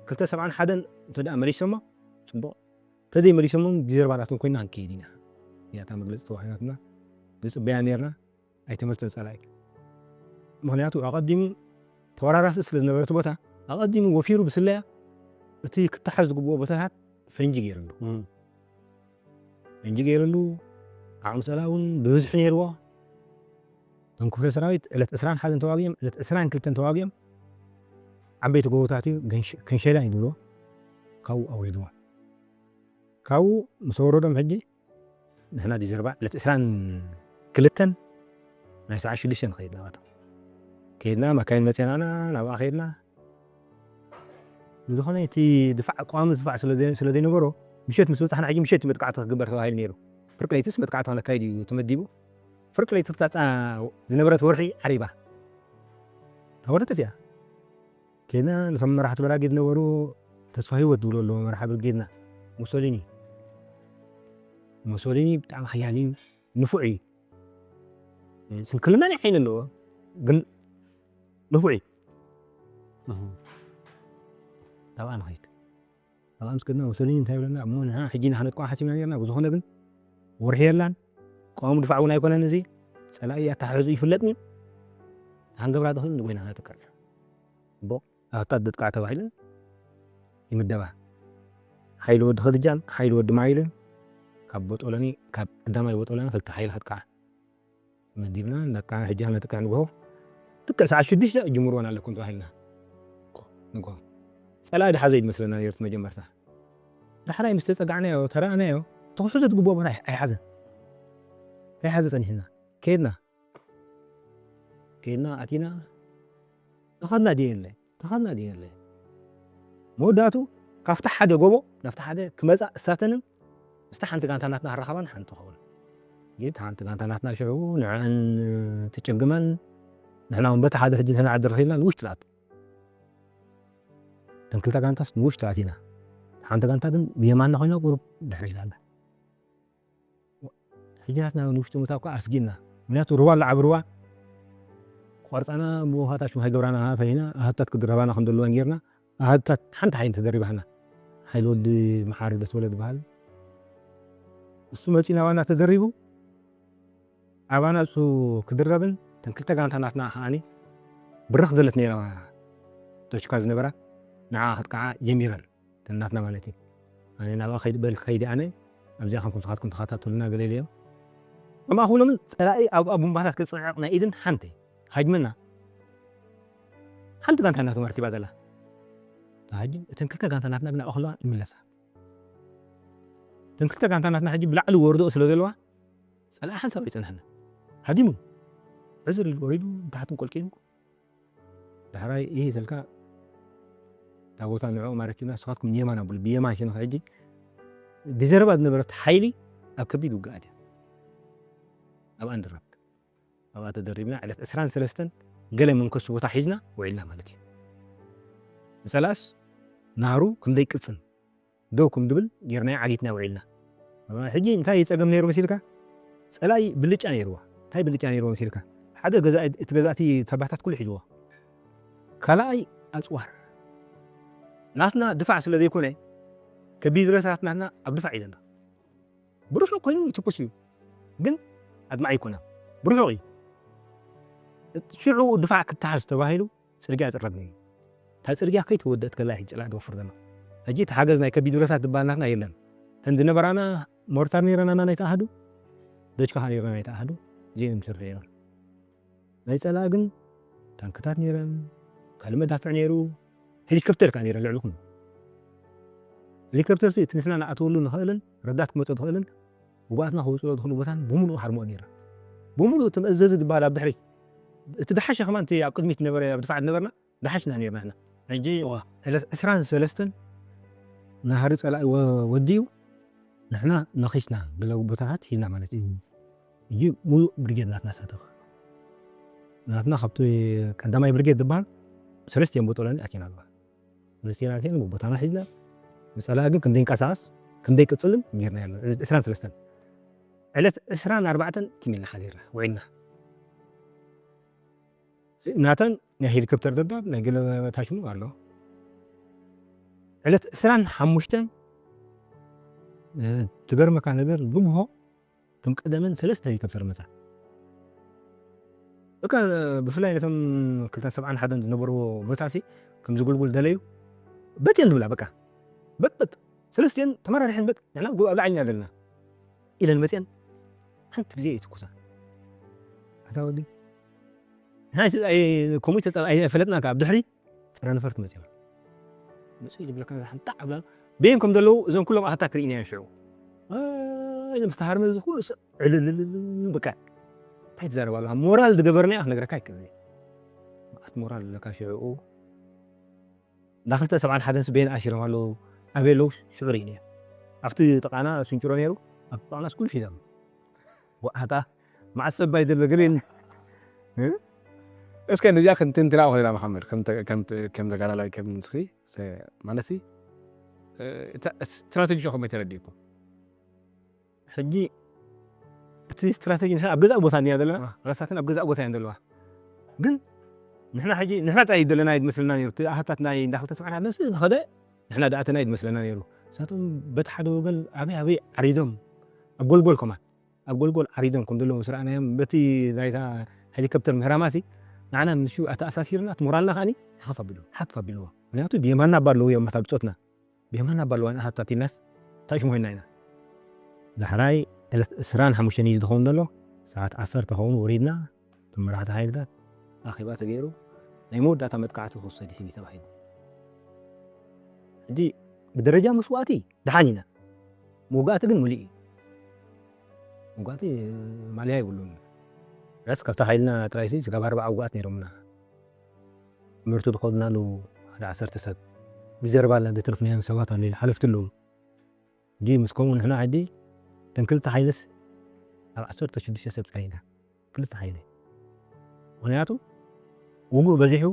ክልተ ሰብዓን ሓደን እንተ ደኣ መሊሶሞ ፅቡቕ፣ ተደይ መሊሶሞ ዲዘርባናትን ኮይና ክንከይድ ኢና። ያታ መግለፂ ተዋሂባትና ንፅበያ ነርና። ኣይተመልሰን ፀላኢ። ምኽንያቱ ኣቐዲሙ ተወራራሲ ስለ ዝነበረ እቲ ቦታ ኣቐዲሙ ወፊሩ ብስለያ እቲ ክተሓዝ ዝግብኦ ቦታታት ፈንጂ ገይርሉ። ፈንጂ ገይርሉ። ዓቕሚ ፀላኢ እውን ብብዝሒ ነይርዎ። እቶም ክፍለ ሰራዊት ዕለት ዕስራን ሓደን ተዋጊኦም፣ ዕለት ዕስራን ክልተን ተዋጊኦም። ዓበይቲ ጎቦታት እዩ፣ ክንሸላ እዩ ዝብልዎ። ካብኡ ኣውሪድዎ። ካብኡ ምስ ኣወረዶም ሕጂ ንሕና ዲዘርባ ዕለት ዕስራን ክልተን ናይ ሰዓት ሽዱሽተ ንኸይድ ናባቶም ከይድና፣ መካይን መፅናና ናብኣ ከይድና። ዝኾነ እቲ ድፋዕ ቀዋሚ ድፋዕ ስለ ዘይነበሮ ምሸት ምስ በፃሕና ሕጂ ምሸት መጥቃዕቲ ክግበር ተባሂሉ ነይሩ። ፍርቂ ለይትስ መጥቃዕቲ ክነካይድ እዩ ተመዲቡ። ፍርቂ ለይቲ ታፃ ዝነበረት ወርሒ ዓሪባ ተወደጠት እያ። ከይድና ነቶም መራሕቲ በራጌድ ነበሩ። ተስፋ ህይወት ዝብሉ ኣለዎ መራሒ ብርጌድና ሙሶሊኒ። ሙሶሊኒ ብጣዕሚ ሓያል እዩ፣ ንፉዕ እዩ። ስንክልና ናይ ዓይኒ ኣለዎ ግን ንፉዕ እዩ። ናብኣ ንኸይድ ናብኣ ምስ ከድና ሙሶሊኒ እንታይ ይብለና? እሞ ንሕና ሕጂ ኢና ክነጥቅዖ ሓሲብና ነርና። ብዝኾነ ግን ወርሒ የላን ቀዋሙ ድፋዕ እውን ኣይኮነን። እዚ ፀላኢ ኣተሓሕዙ ይፍለጥን እዩ። ሓንገብራ ድኽእል ንጎይና ነጥቅዕ እሞ ኣታ ደጥቃዕ ተባሂለ ይምደባ። ሓይሊ ወዲ ኸድጃን ሓይሊ ወዲ ማይልን ካብ ቦጦሎኒ ካብ ቀዳማይ ቦጦሎኒ ክልተ ሓይሊ ከጥቃዓ መዲብና። ነጥቃዓ ሕጂ ነጥቃዕ ንግሆ ትክዕ ሰዓት ሽዱሽተ ጅምርወን ኣለኩም ተባሂልና። ንግሆ ፀላኢ ድሓዘ ይመስለና ነርት መጀመርታ። ዳሕራይ ምስ ተፀጋዕናዮ ተረኣናዮ ተኽሕዞ ትግብኦ ቦታ ኣይሓዘን። ኣይሓዘ ፀኒሕና ከይድና ከይድና ኣቲና ተኸድና ድየ የለ ተኸድና ድየ የለ መወዳእቱ ካብቲ ሓደ ጎቦ ናብቲ ሓደ ክመፃ እሳተንን ምስቲ ሓንቲ ጋንታ ናትና ክራኸባን ሓንቲ ትኸውን። ግን ሓንቲ ጋንታ ናትና ሽዑ ንዕን ትጭግመን ንሕና እውን በቲ ሓደ ሕጂ ንሕና ዓዲ ረኺብና ንውሽጢ ትኣቱ። እተን ክልተ ጋንታስ ንውሽጢ ኣቲና ሓንቲ ጋንታ ግን ብየማንና ኮይና ቁሩብ ድሕሪት ኣላ። ሕጂ ናትና ንውሽጢ ምእታው እኳ ኣስጊእና። ምክንያቱ ሩባ ኣለዓቢ ሩባ ቆርፃና ብውሃታችን ሃይገብራና ፈይና ኣሃታት ክድረባና ከም ዘለወን ጌርና ኣሃታት ሓንቲ ሓይሊ ተደሪባና ሓይሊ ወዲ መሓሪ ደስ በለ ዝበሃል እሱ መፂና ዋና ተደሪቡ ኣባና እሱ ክድረብን ተን ክልተ ጋንታ ናትና ከዓኒ ብርኽ ዘለት ነይራ ተሽካ ዝነበራ ንዓ ክትቃዓ ጀሚረን ተናትና ማለት እዩ። ኣነ ናብኣ ከይድ በል ከይዲ ኣነ ኣብዚኣ ከምኩም ስኻትኩም ተኸታተሉና ገለ ኢለዮም። ከምኣ ክብሎምን ፀላኢ ኣብ ኣቡምባታት ክፅዕቕ ናይ ኢድን ሓንቲ ሃጅመና ሓንቲ ጋንታ ናቶም ኣርኪባ ዘላ። ተሃጅም እተን ክልተ ጋንታ ናትና ብናብኡ ከለዋ ይምለሳ። እተን ክልተ ጋንታ ናትና ሕጂ ብላዕሊ ወርዶ ስለ ዘለዋ ጸላኢ ሓንሳብ ኣይጸንሐና። ሃዲሙ ዕዝር ኢሉ ወሪዱ ብታሕትን ቆልቂሉ ዳሕራይ ይህ ዘልካ እታ ቦታ ንዕኦም ኣረኪብና ንስኻትኩም ንየማን ኣብሉ ብየማን ሽንኻ ሕጂ ብዘረባ ዝነበረት ሓይሊ ኣብ ከቢድ ውግኣት እያ ኣብ ኣንድራፕ ኣብኣ ተደሪብና ዕለት ዕስራን ሰለስተን ገለ መንከሱ ቦታ ሒዝና ውዒልና ማለት እዩ። ንጸላእስ ናህሩ ክንደይ ቅጽን ደው ከም ድብል ጌርናዮ ዓጊትና ውዒልና። ሕጂ እንታይ ጸገም ነይሩ መሲልካ? ጸላኢ ብልጫ ነይርዎ። እንታይ ብልጫ ነይርዎ መሲልካ? ሓደ ገዛኢ እቲ ገዛእቲ ተባታት ኩሉ ሒዝዎ። ካልኣይ ኣጽዋር ናትና ድፋዕ ስለ ዘይኮነ ከቢድ ብረታት ናትና ኣብ ድፋዕ ኢለና ብርሑቕ ኮይኑ ይትኩስ እዩ ግን ኣድማዒ ኣይኮነ ብርሑቕ እዩ። ሽዑ ድፋዕ ክተሓዝ ተባሂሉ ጽርግያ ይጽረግ ነይሩ። እታ ጽርግያ ከይተወደእት ከላ ሕጂ ጸላኢ ዝወፍር ዘሎ። ሕጂ እቲ ሓገዝ ናይ ከቢድ ብረታት ዝበሃል ናትና የለን። እተን ዝነበራና ሞርታር ነይረና ናይ ተኣሃዱ ደጅካ ከኣ ነይረና ናይ ተኣሃዱ እዚኦም ዝሰርሑ ነይሮም። ናይ ጸላኢ ግን ታንክታት ነይረን ካልእ መዳፍዕ ነይሩ ሄሊኮፕተር ከኣ ነይረን ልዕሊ ኩሉ ሄሊኮፕተር እቲ ንሕና ንኣተወሉ ንኽእልን ረዳት ክመጾ ዝኽእልን ውጉኣትና ከውጽኦ ዝኽእሉ ቦታን ብምሉኡ ሃርምኦ ነይረን። ብምሉኡ እቲ መእዘዚ ዝበሃል ኣብ ድሕሪት እቲ ድሓሸ ከማን እቲ ኣብ ቅድሚት ነበረ ኣብ ድፋዕ ዝነበርና ድሓሽና ነርና ንሕና። ሕጂ ዕለት ዕስራን ሰለስተን ናህሪ ጸላኢ ወዲኡ ንሕና ነኺስና ገለ ቦታታት ሒዝና ማለት እዩ። እዩ ሙሉእ ብርጌድ ናትና ሳተፈ ናትና ካብቲ ቀዳማይ ብርጌድ ዝበሃል ሰለስቲኦም ቦጦሎኒ ኣቲና ኣለዋ ሰለስቲና ኣቲና ቦታና ሒዝና ንጸላኢ ግን ክንደይ ንቀሳቀስ ክንደይ ቅጽልን ጌርና ያለ ዕስራን ሰለስተን ዕለት ዕስራን ኣርባዕተን ቲም ኢልና ሓዲርና ውዒልና ናተን ናይ ሄሊኮፕተር ደባብ ናይ ገለ ታሽሙ ኣሎ ዕለት ዕስራን ሓሙሽተን ትገርመካ ነገር ግምሆ ከም ቀደመን ሰለስተ ሄሊኮፕተር መፃ እካ ብፍላይ ነቶም ክልተ ሰብዓን ሓደን ዝነበርዎ ቦታ ሲ ከም ዝጉልጉል ደለዩ በጥየን ዝብላ በቃ በጥበጥ ሰለስቲየን ተመራሪሐን በጥ ንሕና ኣብ ላዕልና ዘለና ኢለን መፅአን ሓንቲ ግዜ ይትኩሳ ኣታ ወዲ ከምኡ ኣይፈለጥና ካብ ድሕሪ ፅረ ነፈርቲ መፅኦም መፅኡ ዝብለካ ሓንጣዕ ኣብላ በየን ከም ዘለዉ እዞም ኩሎም ኣሃታ ክርኢና እዮም ሽዑ ኢሎም ዝተሃርመ እዚ ኩሉ ሰብ ዕልልልል በቃ እንታይ ትዛረብ ኣለኻ ሞራል ዝገበርና ክነግረካ ኣይክእል መዓት ሞራል ኣለካ ሽዑ እንዳ ክልተ ሰብዓን ሓደን ስበይን ኣሲሮም ኣለዉ ኣበይ ኣለዉ ሽዑ ርኢና ኣብቲ ጥቃና ስንጭሮ ነይሩ ኣብ ጥቃና ስኩል ሒዞም ወኣታ መዓስ ጸባይ ዘሎ ገለ እስከ ነዚኣ ክንትንትና ኮይና መሓመድ ከም ተጋዳላይ ከም ንስኺ ማለት ስትራቴጂ ከመይ ተረዲእኩም ሕጂ እቲ ስትራቴጂ ንሕና ኣብ ገዛእ ቦታ እያ ዘለና ረሳትን ኣብ ገዛእ ቦታ እየን ዘለዋ ግን ንሕና ሕጂ ንሕና ጥራይ ዘለና ይመስልና ነይሩ እቲ ኣሃታት ናይ እንዳ ክልተ ሰብዓን ሓደን ዝኸደ ንሕና ደኣተና ይመስለና ነይሩ ንሳቶም በቲ ሓደ ወገን ኣበይ ኣበይ ዓሪዶም ኣብ ጎልጎል ከማን ኣብ ጎልጎል ዓሪዶም ከም ዘለዉ ምስ ረኣናዮም በቲ ናይታ ሄሊኮፕተር ምህራማሲ ንዓና ምስ ኣተኣሳሲርና እቲ ሞራልና ከዓኒ ሓፍ ኣቢሉ ሓፍ ኣቢልዎ ምክንያቱ ብየማንና እባ ኣለዉ እዮም መታ ብጾትና ብየማንና እባ ኣለዋ ንኣሃታት ኢልናስ እንታይ ሽሙ ኮይንና ኢና ዳሕራይ ዕለት ዕስራን ሓሙሽተን እዩ ዝኸውን ዘሎ ሰዓት ዓሰርተ ኸውን ወሪድና እቶም መራሕቲ ሓይልታት ኣኼባ ተገይሩ ናይ መወዳእታ መጥቃዕቲ ክውሰድ እዩ ተባሂሉ ሕጂ ብደረጃ መስዋእቲ ደሓን ኢና መውጋእቲ ግን ሙሉእ እዩ መውጋእቲ ማልያ ይብሉን ራስ ካብቲ ሓይልና ጥራይ ስጋብ ኣርባዓ ውጉኣት ነይሮምና ትምህርቲ ዝኸዱናሉ ሓደ ዓሰርተ ሰብ ብጀርባና ዘትርፍናዮም ሰባት ኣለዉ ሓለፍቲ ኣለዉ እንጂ ምስ ከምኡ ንሕና ዓዲ እተን ክልተ ሓይልስ ኣብ ዓሰርተ ሽዱሽተ ሰብ ጥራይ ኢና ክልተ ሓይሊ ምክንያቱ ውጉእ በዚሑ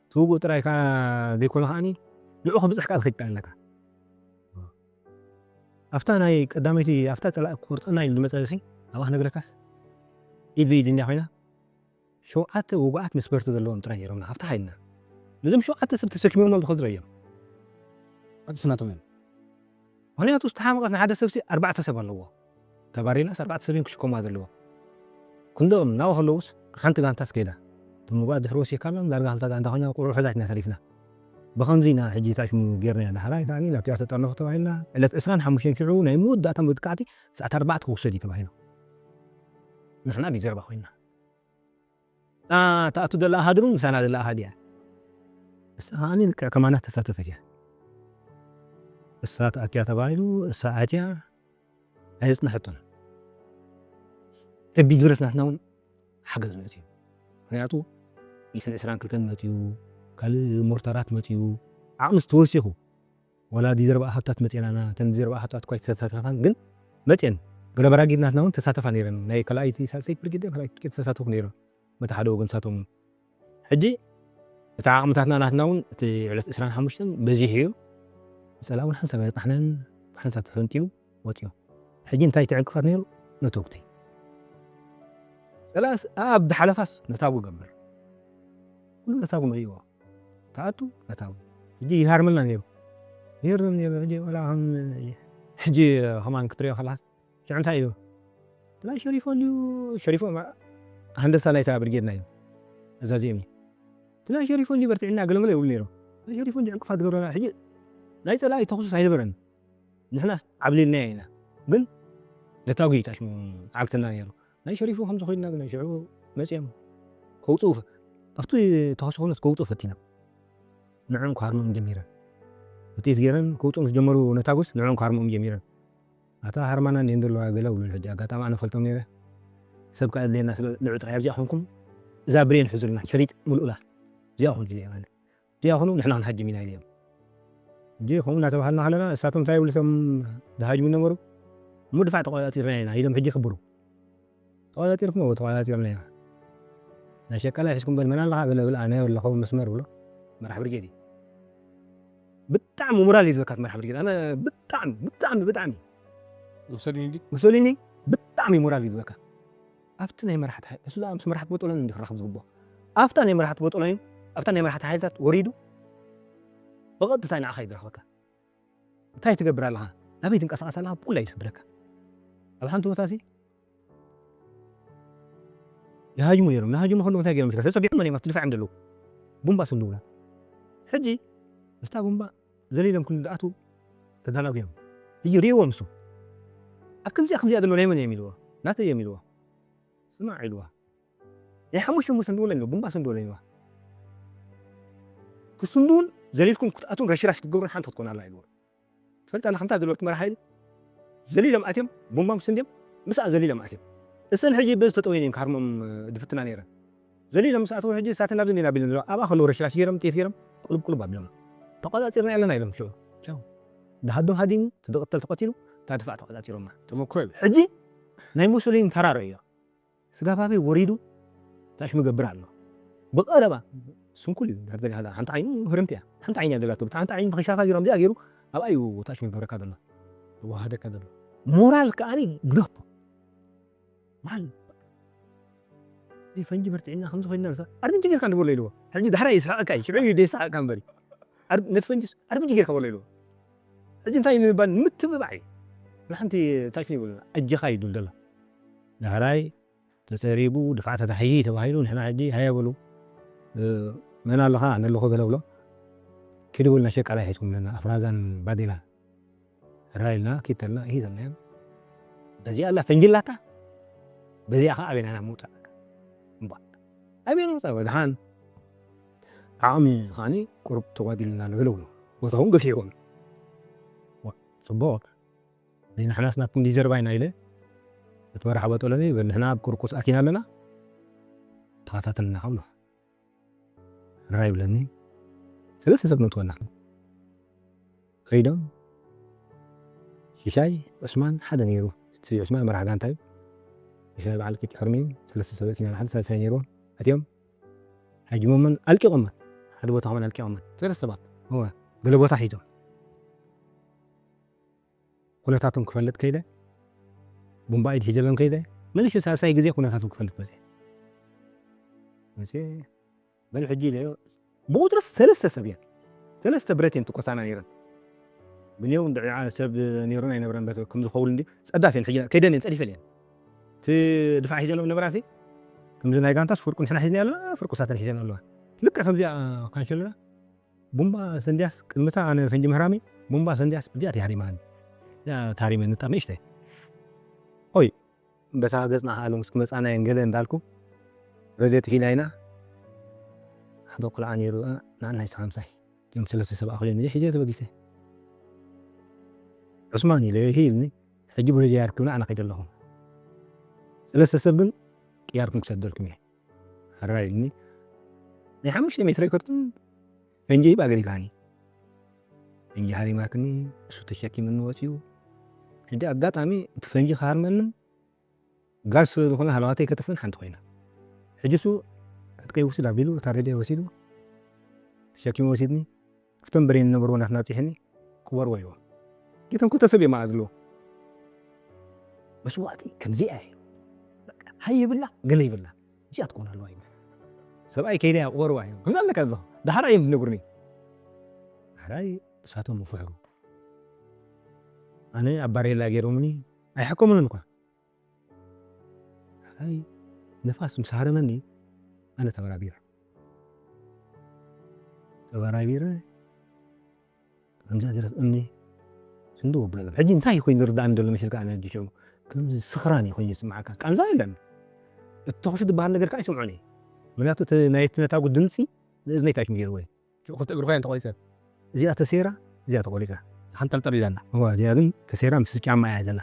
እቲ ውጉእ ጥራይ ከዓ ዘይኮነ ከዓኒ ንዑ ክብፅሕ ከዓ ትኽእል ኣለካ ኣብታ ናይ ቀዳመይቲ ኣብታ ፀላእ ክቆርፀና ኢሉ ዝመፀ ሲ ኣብኣ ክነግረካስ ኢድ ብኢድ እንዲያ ኮይና ሸውዓተ ውጉኣት መስበርቲ ዘለዎም ጥራይ ነይሮምና ኣብታ ሓይልና ነዞም ሸውዓተ ሰብ ተሰኪሞም ዝኸዱ እዮም ቅድስናቶም እዮም ምክንያቱ ዝተሓመቐት ንሓደ ሰብሲ ኣርባዕተ ሰብ ኣለዎ ተባሪናስ ኣርባዕተ ሰብ እዮም ክሽከሙዋ ዘለዎ ክንደኦም ናብኡ ከለውስ ሓንቲ ጋንታ ስከይዳ እቶም ውጉኣት ድሕሪ ወሲድካሎም ዳርጋ ክልተ ጋንታ ኮይና ቁሩብ ሕዛት ኢና ተሪፍና ብኸምዚ ኢና ሕጂ ታሽሙ ጌርና ኢና ሓራይ ከዓኒ ናብቲኣ ተጠርነፉ ተባሂልና ዕለት ዕስራን ሓሙሽተን ሽዑ ናይ መወዳእታ መጥቃዕቲ ሰዓት ኣርባዕተ ክውሰድ እዩ ተባሂሉ ንሕና ብጀርባ ኮይና እታ ትኣቱ ዘላ ኣሃዱ ምሳና ዘላ ኣሃድ እያ። እሳ ከዓኒ ልክዕ ከማና ተሳተፈት እያ። እሳ ትኣትያ ተባሂሉ፣ እሳ ኣትያ ኣየጽንሐቶን። ከቢድ ብረት ናትና እውን ሓገዝ መጽዩ። ምኽንያቱ ሚስን ዕስራን ክልተን መጽዩ፣ ካልእ ሞርታራት መጽዩ፣ ዓቕምስ ተወሲኹ። ወላ ዲዘርባ ሃብታት መጽኤናና፣ እተን ዲዘርባ ሃብታት እኳ ኣይተሳተፋን፣ ግን መጽኤን። ገለ በራጊድ ናትና እውን ተሳተፋ ነይረን። ናይ ካልኣይቲ ሳልሰይቲ ብርጌድ፣ ካልኣይቲ ብርጌድ ተሳተፉ ነይረን። መታሓደ ወገን ሳቶም። ሕጂ እቲ ዓቕምታትና ናትና እውን እቲ ዕለት ዕስራን ሓሙሽተን በዚሑ እዩ። ጸላእ እውን ሓንሳብ ኣይበጻሕናን፣ ሓንሳብ ተፈንጢሉ ወጺኡ። ሕጂ እንታይ እቲ ዕንቅፋት ነይሩ? ነተጉተይ። ጸላእስ ኣብ ዝሓለፋስ ነታጉ ገበር። ኩሉ ነታጉ መሊእዎ። ተኣቱ ነታጉ። ሕጂ ይሃርመልና ነይሩ። ይሃርም ነይሩ። ሕጂ ወላ ከም፣ ሕጂ ከማን ክትሪኦ ከለኻስ ሽዑ እንታይ ኢሉ? እቲ ናይ ሸሪፎ እንድዩ፣ ሸሪፎ ማ-፣ ሃንደሳ ናይታ ብርጌድና እዩ። ኣዛዚኦም እዩ። እቲ ናይ ሸሪፎ እንድዩ በርቲዕና ገለመለ ይብሉ ነይሮም። ናይ ሸሪፎ እንድዩ ዕንቅፋት ዝገብረና። ሕጂ ናይ ጸላኢ ተኹሱስ ኣይነበረን። ንሕናስ ዓብሊልናዮ ኢና። ግን ነታጉ እዩ ታሽሙ ዓግትና ነይሩ። ናይ ሸሪፎ ከምዚ ኮይንና ግን ሽዑ መጺኦም ከውጽኡ ፈ-፣ ኣብቲ ተኹሲ ኮይኖስ ከውጽኡ ፈቲኖም። ንዕኦም ክሃርሞም ጀሚረን። ውጤት ገይረን ከውጽኦም ዝጀመሩ ነታጉስ ንዕኦም ክሃርሞም ጀሚረን። ኣታ ሃርማና እንዲየን ዘለዋ ገለ እብሉ ሕጂ ኣጋጣሚ ኣነ ፈልጦም ነይረ። ሰብ ከኣ ኣድልየና ስለ ንዑ ጥራይ ኣብዚኣ ኮንኩም እዛ ብሬን ሕዙልና ሸሪጥ ምልኡላ። እዚኣ ኮንኩ እዚኣ ማለት። እዚኣ ኮኑ ንሕና ክንሃጅም ኢና ኢልዮም። ሕጂ ከምኡ እናተባሃልና ከለና እሳቶም እንታይ ይብሉ እቶም ዝሃጅሙ ነበሩ? ምድፋዕ ተቆጻጺርና ኢና ኢሎም ሕጂ ይኽብሩ። ተቆጻጺርኩም እዎ ተቆጻጺርና ኢና። ናይ ሸቀላ ሒዝኩም በል መን ኣለኻ? በለ በል ኣነ ኣለኹ መስመር ብሎ። መራሕ ብርጌድ እዩ። ብጣዕሚ ሞራል እዩ ዝበካ መራሕ ብርጌድ። ኣነ ብጣዕሚ፣ ብጣዕሚ፣ ብጣዕሚ። ሙሶሊኒ ድዩ? ሙሶሊኒ ብጣዕሚ ሞራል እዩ ዝበካ። ኣብቲ ናይ መራሕቲ ሓይል፣ እሱ ደኣ ምስ መራሕቲ ቦጦሎኒ እንዲ ክራኸብ ዝግብኦ። ኣብታ ናይ መራሕቲ ቦጦሎኒ፣ ኣብታ ናይ መራሕቲ ሓይልታት ወሪዱ ብቐጥታ ንዓኻ እዩ ዝረኽበካ። እንታይ ትገብር ኣለኻ? ናበይ ትንቀሳቐስ ኣለኻ? ብኩላ እዩ ዝሕብረካ። ኣብ ሓንቲ ቦታ ሲ ይሃጅሙ ነይሮም። ንሃጅሙ ከለዉ እንታይ ገይሮም? ተጸቢዖም እዮም ኣብቲ ድፋዕ እዮም ዘለዉ። ቡምባ ስንድውላ። ሕጂ ምስታ ቡምባ ዘሊሎም ክልተ ኣትዉ ተዳናጉዮም። ሕጂ ርእይዎም እሱ። ኣብ ከምዚኣ ከምዚኣ ዘሎ ናይ መን እዮም ኢልዎ? ናተይ እዮም ኢልዎ። ስማዕ ኢልዋ። ናይ ሓሙሽተ እሞ ሰንድውለን ኢልዎ። ቡምባ ሰንድውለን ኢልዋ። ክስንድውን ዘሊልኩም ክትኣትዉን ረሽራሽ ክትገብሩን ሓንቲ ክትኮን ኣላ ኢልዎ። ትፈልጥ ኣለኻ እንታይ ዘለወት መራሒ ሓይሊ? ዘሊሎም ኣትዮም ቡምባ ምስ እንድዮም ምስኣ ዘሊሎም ኣትዮም። እሰን ሕጂ በዚ ተጠወየን እየን ክሃርሞም ድፍትና ነይረን። ዘሊሎም ምስ ኣተዉ ሕጂ እሳተን ናብዚ እንዲና ቢለን ዘለዋ ኣብኣ ከለዉ ረሽራሽ ገይሮም ጥይት ገይሮም ቁልብ ቁልብ ኣቢሎም። ተቋጻጺርና ኣለና ኢሎም ሽዑ። ቻው። ደሃዶም ሃዲሙ፣ እቲ ዝቕተል ተቐቲሉ፣ እታ ድፋዕ ተቋጻጺሮማ። ተመክሮ እዩ። ሕጂ ናይ ሙሶሊኒ ተራ ርእዮ። ስጋ ባበይ ወሪዱ ታሽሙ ይገብር ኣሎ። ብቐረባ ስንኩል እዩ። ድሕር ተጋህላ ሓንቲ ዓይኑ ህርምቲ እያ። ሓንቲ ዓይኒ እያ ዘላቶ። ብታ ሓንቲ ዓይኑ ብኸሻፋ ገይሮም እዚኣ ገይሩ ኣብኣ እዩ ታሽሙ ይገብረካ ዘሎ። ይወሃደካ ዘሎ። ሞራል ከዓኒ ግደፎ። ማን? እዚ ፈንጂ በርቲዕና ከምዚ ኮይንና ንሳ ኣርብንጂ ጌርካ ንበሎ ኢልዎ። ሕጂ ዳሕራይ ይስሕቐካ እዩ። ሽዑ እዩ ደይስሕቐካ እምበሪ። ኣር-፣ ነቲ ፈንጂስ ኣርብንጂ ጌርካ በሎ ኢልዎ። ሕጂ እንታይ እዩ ንምባል ምትብባዕ እዩ። ንሓንቲ ታሽሙ ይብሉ። ኣጀኻ እዩ ድልደሎ። ዳሕራይ ተጸሪቡ፣ ድፋዕ ተታሒዙ ተባሂሉ፣ ንሕና ሕጂ ሃየ በሉ፣ እ፣ መን ኣለኻ? ኣነ ኣለኹ በለ ብሎ። ኪዱ በሉ፣ ናሸቃላይ ሒዝኩም ኣለና፣ ኣፍራዛን ባዴላ። ሕራይ ኢልና፣ ኪድ ተልና፣ ይሂ ተልናዮም። በዚኣ ኣላ ፈንጂ ኣላታ፣ በዚኣ ኸዓ ኣበይና ኢና ምውጻእ? እምባ። ኣበይና ምውጻእ? ወድሓን ዓቕሚ ኸዓኒ ቁሩብ ተጓዲሉና ኣሎ ገለ ብሎ። ቦታ እውን ገፊሕዎም። ዋ፣ ጽቡቕ። እዚ ንሕናስ ናትኩም ዲዘርባ ኢና ኢለ፣ እቲ መራሒ ቦጦሎኒ፣ በል ንሕና ኣብ ቁርቁስ ኣቲና ኣለና፣ ተኸታተልና ካብ ኣሎ። ሕራይ ይብለኒ። ሰለስተ ሰብ ነእትወና። ከይዶም፣ ሽሻይ፣ ዑስማን፣ ሓደ ነይሩ። እቲ ዑስማን መራሒ ጋንታ እዩ። ሽሻይ በዓል ቂጭ ሕርሚን፣ ሰለስተ ሰብ ኣእቲና፣ ሓደ ሳልሳይ ነይሩ። ኣትዮም፣ ሃጅሞምን ኣልቂቖምን። ሓደ ቦታ ከማን ኣልቂቖምን። ሰለስተ ሰባት። እወ፣ ገለ ቦታ ሒዞም። ኩነታቶም ክፈልጥ ከይደ፣ ቡምባ ኢድ ሒዘሎም ከይደ፣ መሊሰ ሳልሳይ ግዜ ኩነታቶም ክፈልጥ መጽየ። መጽየ፣ በል ሕጂ ኢለዮ፣ ብቁጽሪ ሰለስተ ሰብ እየን። ሰለስተ ብረት እየን ትኮሳና ነይረን። ብኔው እንድዒ ሰብ ነይሩን ኣይነበረን፣ በት-፣ ከም ዝኸውን እንዲ ጸዳፍ እየን። ሕጂ ከይደን እየን፣ ጸዲፈን እየን። እቲ ድፋዕ ሒዘንኦ ዝነበራሲ፣ ከምዚ ናይ ጋንታስ ፍርቁ ንሕና ሒዝና ኣለና፣ ፍርቁ ሳተን ሒዘን ኣለዋ። ልክዕ ከምዚኣ ካንሸልና፣ ቡምባ ሰንድያስ ቅድምታ ኣነ ፈንጂ ምህራመይ፣ ቡምባ ሰንድያስ እዚኣ ተሃሪማኒ። እዚኣ ተሃሪመኒ ጣብ ንእሽተይ። ኦይ፣ በታ ገጽና ከኣ ሎምስ ክመጻና እየን ገለ እንዳልኩ፣ ረድዮ ጥፊእና ኢና። ሓደ ቆልዓ ነይሩ፣ እ፣ ንዓና ናይ ሓምሳይ። እዞም ሰለስተ ሰብ ኣኽሎም ኢለ ሒጀ ተበጊሰ። ዑስማን ኢለ፣ "ይሂ" ኢልኒ። "ሕጂ ብረጃ ያርክብና ኣነ ከይደ ኣለኹ። ሰለስተ ሰብ ግን ቅያርኩም ክሰደልኩም እየ። ሕራይ" ኢልኒ። ናይ ሓሙሽተ ሜትሮ ይከርቱን ፈንጂ ሂባ ገዲፋኒ። ፈንጂ ሃሪማትኒ፣ እሱ ተሸኪምኒ ወፂኡ። ሕጂ ኣጋጣሚ እቲ ፈንጂ ክሃርመንን ጋዝ ስለ ዝኾነ ሃለዋተይ ከጥፍእን ሓንቲ ኮይና። ሕጂ እሱ ዕጥቀይ ውስድ ኣቢሉ፣ እታ ሬድዮ ወሲዱ፣ ተሸኪሙ ወሲድኒ። ኣብቶም ብሬን ዝነበርዎ ናትና ኣብፂሕኒ፣ ቅበርዎ ኢልዎ። ጌቶም ክልተ ሰብ እዮም መኣ ዘለዎ። መስዋእቲ ከምዚኣ እዩ። በቃ፣ ሃይ ይብላ፣ ገለ ይብላ። እዚኣ ትኮን ኣለዋ እዩ። ሰብኣይ ከይዳ እያ፣ ቅበርዋ እዩ። ከምዚ ኣለካ ኣሎ። ዳሕራ እዮም ዝነግሩኒ። ዳሕራይ እሳቶም ምፍሕሩ። ኣነ ኣብ ባሬላ ገይሮምኒ፣ ኣይሓከሙንን እኳ። ዳሕራይ ንፋስ ምስ ሃረመኒ፣ ኣነ ተበራቢረ። ተበራቢረ፣ ከምዚኣ ገይረ እምኒ ስንድው ኣብለሎም። ሕጂ እንታይ ኮይኑ ዝርዳእኒ ዘሎ መሲልካ? ኣነ ሕጂ ሽዑ ከምዚ ስኽራን እዩ ኮይኑ ዝስምዓካ። ቃንዛ የለን። እቲ ተኹሲ ዝበሃል ነገር ከዓ ኣይሰምዖን እየ። ምክንያቱ እቲ ናይ ነታጉ ድምፂ ንእዝነይ ታሽሙ ገይርዎ እዩ። ሽዑ ክልተ እግርኻ እየን ተቖሪፀን። እዚኣ ተሰይራ፣ እዚኣ ተቖሪፃ። ሓንጠልጠል ኢላ ኣላ። እዋ፣ እዚኣ ግን ተሰይራ ምስ ጫማ እያ ዘላ።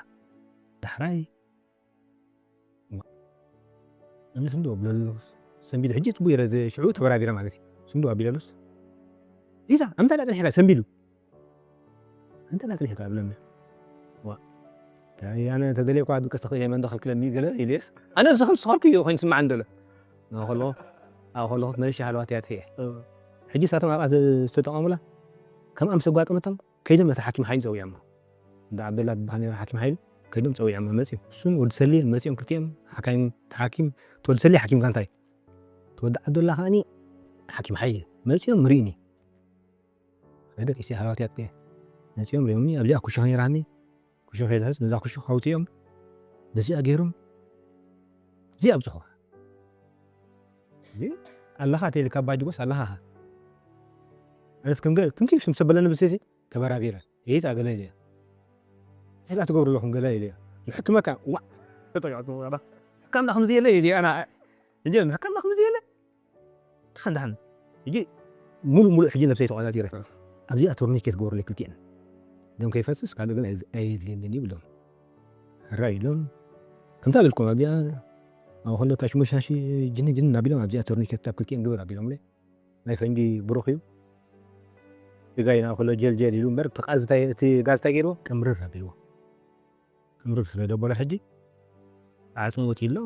ዳሕራይ እምኒ ስንድው ኣብለሉ፣ ሰንቢዱ። ሕጂ ፅቡቅ ይረ-፣ ሽዑ ተበራቢረ ማለት እዩ። ስንድው ኣቢለሉስ፣ "ኢዛ፣ ኣምታ ዳ ፅኒሕካ?" ሰንቢዱ። "ኣንተ ዳ ፅኒሕካ?" ብለኒ። ዋ። ኣይ፣ ኣነ ተደልየ እኳ ድቀስ ተኽእለ፣ መን ደኸልክለኒ ገለ ኢለስ፣ ኣነ ብዚ ከም ዝሰኸርኩ እዩ ኮይኑ ስምዓኒ ዘሎ። ናብኡ ከለኹ፣ ኣብኡ ከለኹ መለሻ ሃለዋት እያ ትሕየ። እ። ሕጂ እሳቶም ኣብኣ ዝተጠቐሙላ፣ ከምኣ ምስ ኣጓጠመቶም፣ ከይዶም ነቲ ሓኪም ሓይሊ ጸዊዖሞ። እንዳ ዓብደላ ዝበሃል ነይሩ ሓኪም ሓይሊ፣ ከይዶም ጸዊዖሞ መጺኦም። እሱን ወዲ ሰሌን መጺኦም ክልቲኦም ሓካይም፣ እቲ ሓኪም፣ እቲ ወዲ ሰሌ ሓኪም ጋንታ እዩ። እቲ ወዲ ዓብደላ ከኣኒ ሓኪም ሓይሊ እዩ። መጺኦም ርእዩኒ። ከይደ ርእሲ ሃለዋት እያ ትጥየ። መጺኦም ርእዮምኒ፣ ኣብዚኣ ኩሹኽ ነይራኒ። ኩሹኽ እየ ዝሕዝ፣ ነዛ ኩሹኽ ኣውጺኦም፣ ነዚኣ ገይሮም፣ እዚኣ ኣብጽሑዋ። እዚ ኣለኻ ተይልካ ባጅጎስ ኣለኻ። ኣነስ ከም ገ-፣ ትምኪ ምስ ተበለኒ ብሰይሲ ተበራቢረ። ይታ ገለ ኢለ። ስላ ትገብሩ ኣለኹም ገለ ኢለ። ንሕክመካ፣ ዋ! ተጠቃዕቱ ዋላ። ሕካምና ከምዚ የለ ኢለ ኣና። እንጀ ሕካምና ከምዚ የለ። ተኸንዳን። ሕጂ ሙሉ ሙሉ ሕጂ ነብሰይ ተቆጻጺረ። ኣብዚኣ ቶርኒኬት ገበሩለይ ክልቲኤን። ደም ከይፈስስ ካልእ ግን ኣይ-፣ ኣየድልየንን ይብሎም። ሕራይ ኢሎም። ከምታ ልልኩም ኣብዚኣ፣ ኣብ ከሎ ታሽሞሻሺ ጅኒ ጅኒ ኣቢሎም ኣብዚኣ ቶርኒኬት ኣብ ክልቲኤን ግበር ኣቢሎምለይ። ናይ ፈንጂ ብሩኽ እዩ። እቲ ጋይና ከሎ ጀል ጀል ኢሉ እምበር፣ እቲ ጋዝ እንታይ፣ እቲ ጋዝ እንታይ ገይርዎ? ቅምርር ኣቢልዎ። ቅምርር ስለ ደበሎ ሕጂ፣ ዓጽሚ ወጺኡ ኣሎ።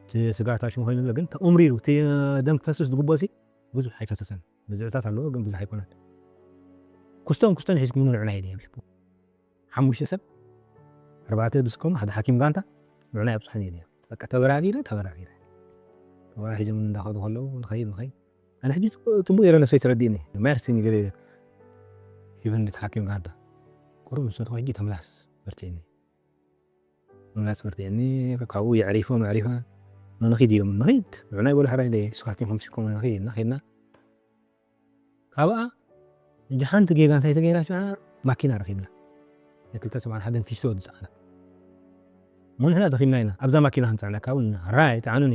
እቲ ስጋ ታሽሙ ኮይኑ ኣሎ፣ ግን ተቕምሪሩ፣ እቲ ደም ክፈስስ ዝግብኦ ሲ ብዙሕ ኣይፈሰሰን። ብዝዕታት ኣለዎ፣ ግን ብዙሕ ኣይኮነን። ኩስቶን ኩስቶን ሒዝኩም ንዑ ናይ ድዮም። ሓሙሽተ ሰብ፣ ኣርባዕተ ድስኮም፣ ሓደ ሓኪም ጋንታ፣ ንዑ ናይ ኣብጽሑን ኢለ። በቃ ተበራቢረ፣ ተበራቢረ። ተበራሂዞም እንዳኸዱ ከለዉ፣ ንኸይድ፣ ንኸይድ። ኣነ ሕጂ ጽቡቅ፣ ጽቡቅ ገይረ ነብሰይ ተረዲእኒ። ማርሲን ገለ ሂብኒ እቲ ሓኪም ጋንታ። ቁሩብ ምስ በልኩ ሕጂ ተምላስ በርቲዕኒ። ተምላስ በርቲዕኒ፣ ካብኡ የዕሪፎም፣ ኣዕሪፋ። ንኺድ እዮም፣ ንኺድ። ንዑ ናይ በሉ ሕራይ ደይ፣ ንስኻትኩም ከምሲኩም ንኺድ፣ ንኺድና። ካብኣ፣ ሕጂ ሓንቲ ጌጋ እንታይ ተገይራ ሽዓ? ማኪና ረኺብና። ናይ ክልተ ሰብዓን ሓደን ፊስቶ ዝጸዓና። እሞ ንሕና ደኺምና ኢና። ኣብዛ ማኪና ክንጽዕና ካብኡ ንሕራይ ጸዓኑኒ።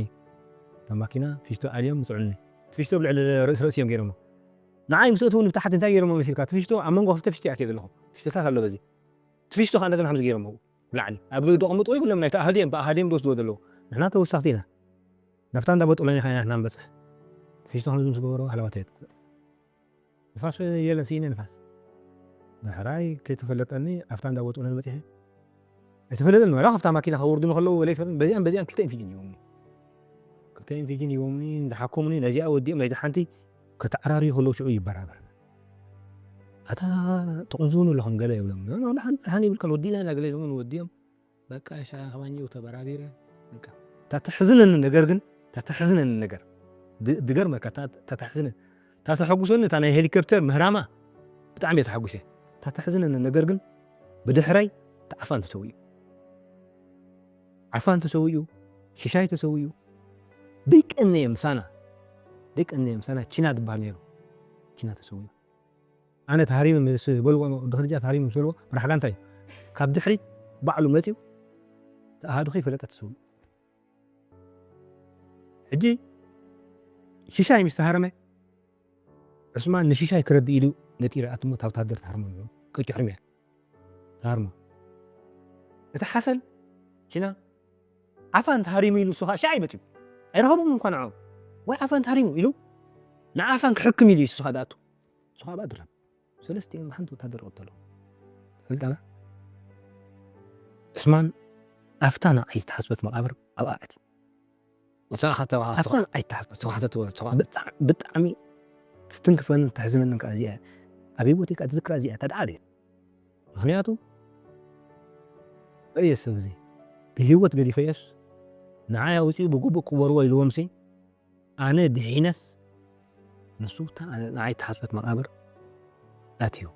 እታ ማኪና ፊስቶ ኣልዮም ምጽዑኒ። ፊስቶ ብልዕሊ ርእሲ ርእሲ እዮም ገይሮሞ። ንዓይ ምስ እትውኒ ብታሕቲ እንታይ ገይሮሞ መሲልካ? እቲ ፊስቶ ኣብ መንጎ ክልተ ፊስቶ እያ ከይደ ኣለኹ። ፊስቶታት ኣሎ በዚ። እቲ ፊስቶ ከኣ እንደገና ከምዚ ገይሮሞ። ብላዕሊ። ኣብ ደቕምጥዎ ይብሎም ናይ ተኣሃዱ እዮም፣ ብኣሃዱ እዮም ዝወስድዎ ዘለዉ። ንሕና ተወሳኽቲ ኢና። ናብታ እንዳ ቦጦሎኒ ኻይና ንሕና ንበጽሕ። ፊስቶ ከምዚ ምስ ገበሩ ሃለዋት ኣየጥፍእ። ንፋስ የለን፣ ስኢነ ንፋስ። ዳሕራይ ከይተፈለጠኒ ኣብታ እንዳ ቦጦሎኒ በጺሐ። ኣይተፈለጠኒ፣ ዋላ ካብታ ማኪና ከውርዱኒ ከለዉ ወላ ኣይፈለጥኒ። በዚኣን በዚኣን ክልተ ኢንፊጅን ይቦምኒ። ክልተ ኢንፊጅን ይቦምኒ፣ ዝሓከሙኒ፣ ነዚኣ ወዲኦም፣ ናይዛ ሓንቲ ከተዓራርዩ ከለዉ ሽዑ ይበራበር። ኣታ ትቕንዝውኒ ኣለኹም ገለ ይብሎም። ኖ፣ ኖ፣ ደሓን፣ ደሓን ይብልካን ወዲእና ኢና ገለ ይብሎምን ወዲኦም። በቃ ሻ-፣ ከማን ይው ተበራቢረ። በቃ። እታ ተሕዝነኒ ነገር ግን፣ እታ ተሕዝነኒ ነገር። ድ-፣ ድገርመካ፣ እታ፣ እታ ተሕዝነ-፣ እታ ተሐጉሰኒ፣ እታ ናይ ሄሊኮፕተር ምህራማ ብጣዕሚ እየ ተሓጒሰ። እታ ተሕዝነኒ ነገር ግን፣ ብድሕረይ እቲ ዓፋን ተሰዊኡ። ዓፋን ተሰዊኡ፣ ሽሻይ ተሰዊኡ። ደይቀነ እየ ምሳና። ደይቀነ እየ ምሳና፣ ቺና ዝበሃል ነይሩ። ቺና ተሰዊኡ። ኣነ ተሃሪመ ምስ በልዎ፣ ድኽርጃ ተሃሪመ ምስ በልዎ፣ መራሕ ጋንታ እዩ። ካብ ድሕሪት ባዕሉ መጺኡ፣ እቲ ኣሃዱ ከይፈለጠ ተሰዊኡ። ሕጂ ሽሻይ ምስ ተሃረመ፣ ዑስማን ንሽሻይ ክረድእ ኢሉ ነጢሩ ኣትሞ እታ ወታደር ትሃርሞ ኣሎ። ቅጭ ሕርምያ ትሃርሞ። እቲ ሓሰን ኪና ዓፋን ተሃሪሙ ኢሉ እሱ ኸዓ ሻዕ ይመፅዩ። ኣይረኸቦም እንኳ ንዖም። ወይ ዓፋን ተሃሪሙ ኢሉ ንዓፋን ክሕክም ኢሉ እዩ እሱ ኸዓ ዝኣቱ። እሱ ኸዓ ብኣ ድረም። ሰለስቲኦም ብሓንቲ ወታደር ይቐተሉ። ትፈልጣና? ዑስማን ኣብታ ንዓይ ዝተሓስበት መቓብር ኣብኣ ኣትዩ። ንስኻ ከተባኻ ኣብታ ንዓይ ዝተሓስበት ተባኻ ተትወ ተባኻ ብጣዕ- ብጣዕሚ ትትንክፈንን ተሕዝነንን ከዓ እዚኣ እያ። ኣብ ህይወተይ ከዓ ትዝክራ እዚኣ እያ፣ እታ ደሓር እያ። ምኽንያቱ እየ ሰብ እዚ ብህይወት ገዲፈየስ ንዓይ ኣውፅኡ ብግቡእ ቅበርዎ ኢልዎምሲ ኣነ ድሒነስ ንሱ እታ ንዓይ ተሓስበት መቓብር ኣትዩ።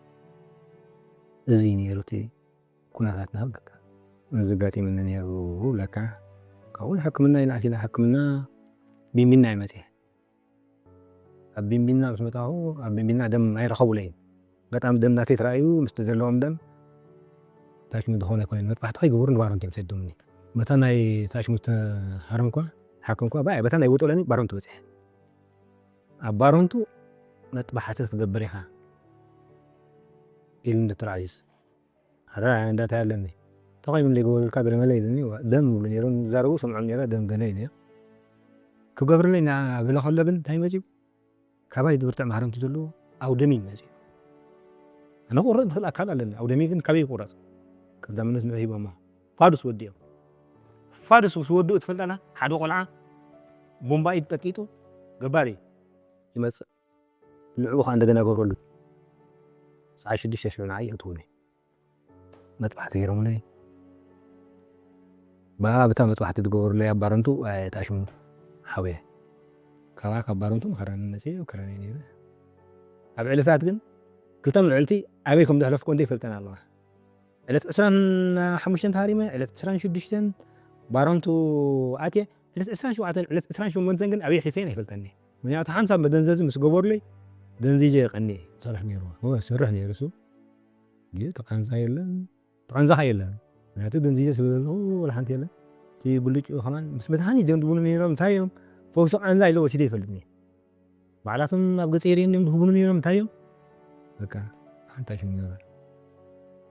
እዚ እዩ ነይሩ እቲ ኩነታትና በቃ። እዚ ኣጋጢሙኒ ነይሩ ብለካ ካብኡ ሕክምና ኢልና ኣቲና ሕክምና ቢንቢና ይመፅእ ኣብ ቢንቢና ምስ መጣሁ ኣብ ቢንቢና ደም ኣይረኸቡለይን ኣጋጣሚ ደም ናተይ ተራእዩ ምስቲ ዘለዎም ደም ታሽሙ ዝኾነ ኣይኮነን መጥባሕቲ ከይገበሩ ንባሮንቲ እዮም ሰዶምኒ መታ ናይ ታሽሙ ዝተሃረምኳ ሓክምኳ ባይ በታ ናይ ውጦለኒ ባሮንቲ በፅሐ ኣብ ባሮንቱ መጥባሕቲ ክትገብር ኢኻ ኢሉ እንድትራእዩስ ኣረ እንዳታይ ኣለኒ ተቐይሙ ዘይገበሩልካ ብለመለ ኢሉኒ ደም ይብሉ ነይሮም ዝዛረቡ ሰምዖም ነይረ ደም ገለ ኢሉ ክገብርለይ እናበለ ከሎ ግን እንታይ መፅዩ ካባይ ዝብርትዕ ማህረምቲ ዘለዎ ኣውደሚ መፅዩ ኣነ ክቁረፅ ዝኽእል ኣካል ኣለኒ ኣውደሚ ግን ካበይ ይቁረፅ ቀዳምነት ንዑ ሂቦማ ፋዱስ ወዲኦም ፋዱስ ምስ ወድኡ ትፈልጣና ሓደ ቆልዓ ቦምባኢት ጠጢጡ ገባሪ ይመፅእ ንዕኡ ከዓ እንደገና ገብረሉ ሰዓ ሽዱሽተ ሽዑ ንዓይ ይእትውኒ መጥባሕቲ ገይሮምለይ ብኣ ብታ መጥባሕቲ ዝገበሩለይ ኣብ ባረንቱ ተኣሽሙ ሓውየ ካባ ካብ ባረንቱ መኸራኒ መፅየ ኣብ ክራኒ ነይረ ኣብ ዕለታት ግን ክልተ ምልዕልቲ ኣበይ ከም ዘሕለፍኮ እንደ ይፈልጠን ኣለዋ ዕለት ዕስራን ሓሙሽተን ተሃሪመ ዕለት ዕስራን ሽዱሽተን ባረንቱ ኣትየ ዕለት ዕስራን ሸውዓተን ዕለት ዕስራን ሸሞንተን ግን ኣበይ ሒፈየን ኣይፈልጠኒ ምክንያቱ ሓንሳብ መደንዘዚ ምስ ገበሩለይ ደንዚዘ የቐኒ ይሰርሕ ነይሩ እወ ይሰርሕ ነይሩ እሱ ግን ተቓንዛ የለን ተቓንዛኻ የለን ምክንያቱ ደንዚዘ ስለ ዘለኹ ወላ ሓንቲ የለን እቲ ብልጭኡ ከማን ምስ መድሃኒት እዮም ዝብሉ ነይሮም እንታይ እዮም ፈውሲ ቃንዛ ኢለ ወሲደ ይፈልጥኒ ባዕላቶም ኣብ ገፀ የርእዮም እዮም ዝህቡኒ ነይሮም እንታይ እዮም በቃ ሓንታ ሽም ይኖራል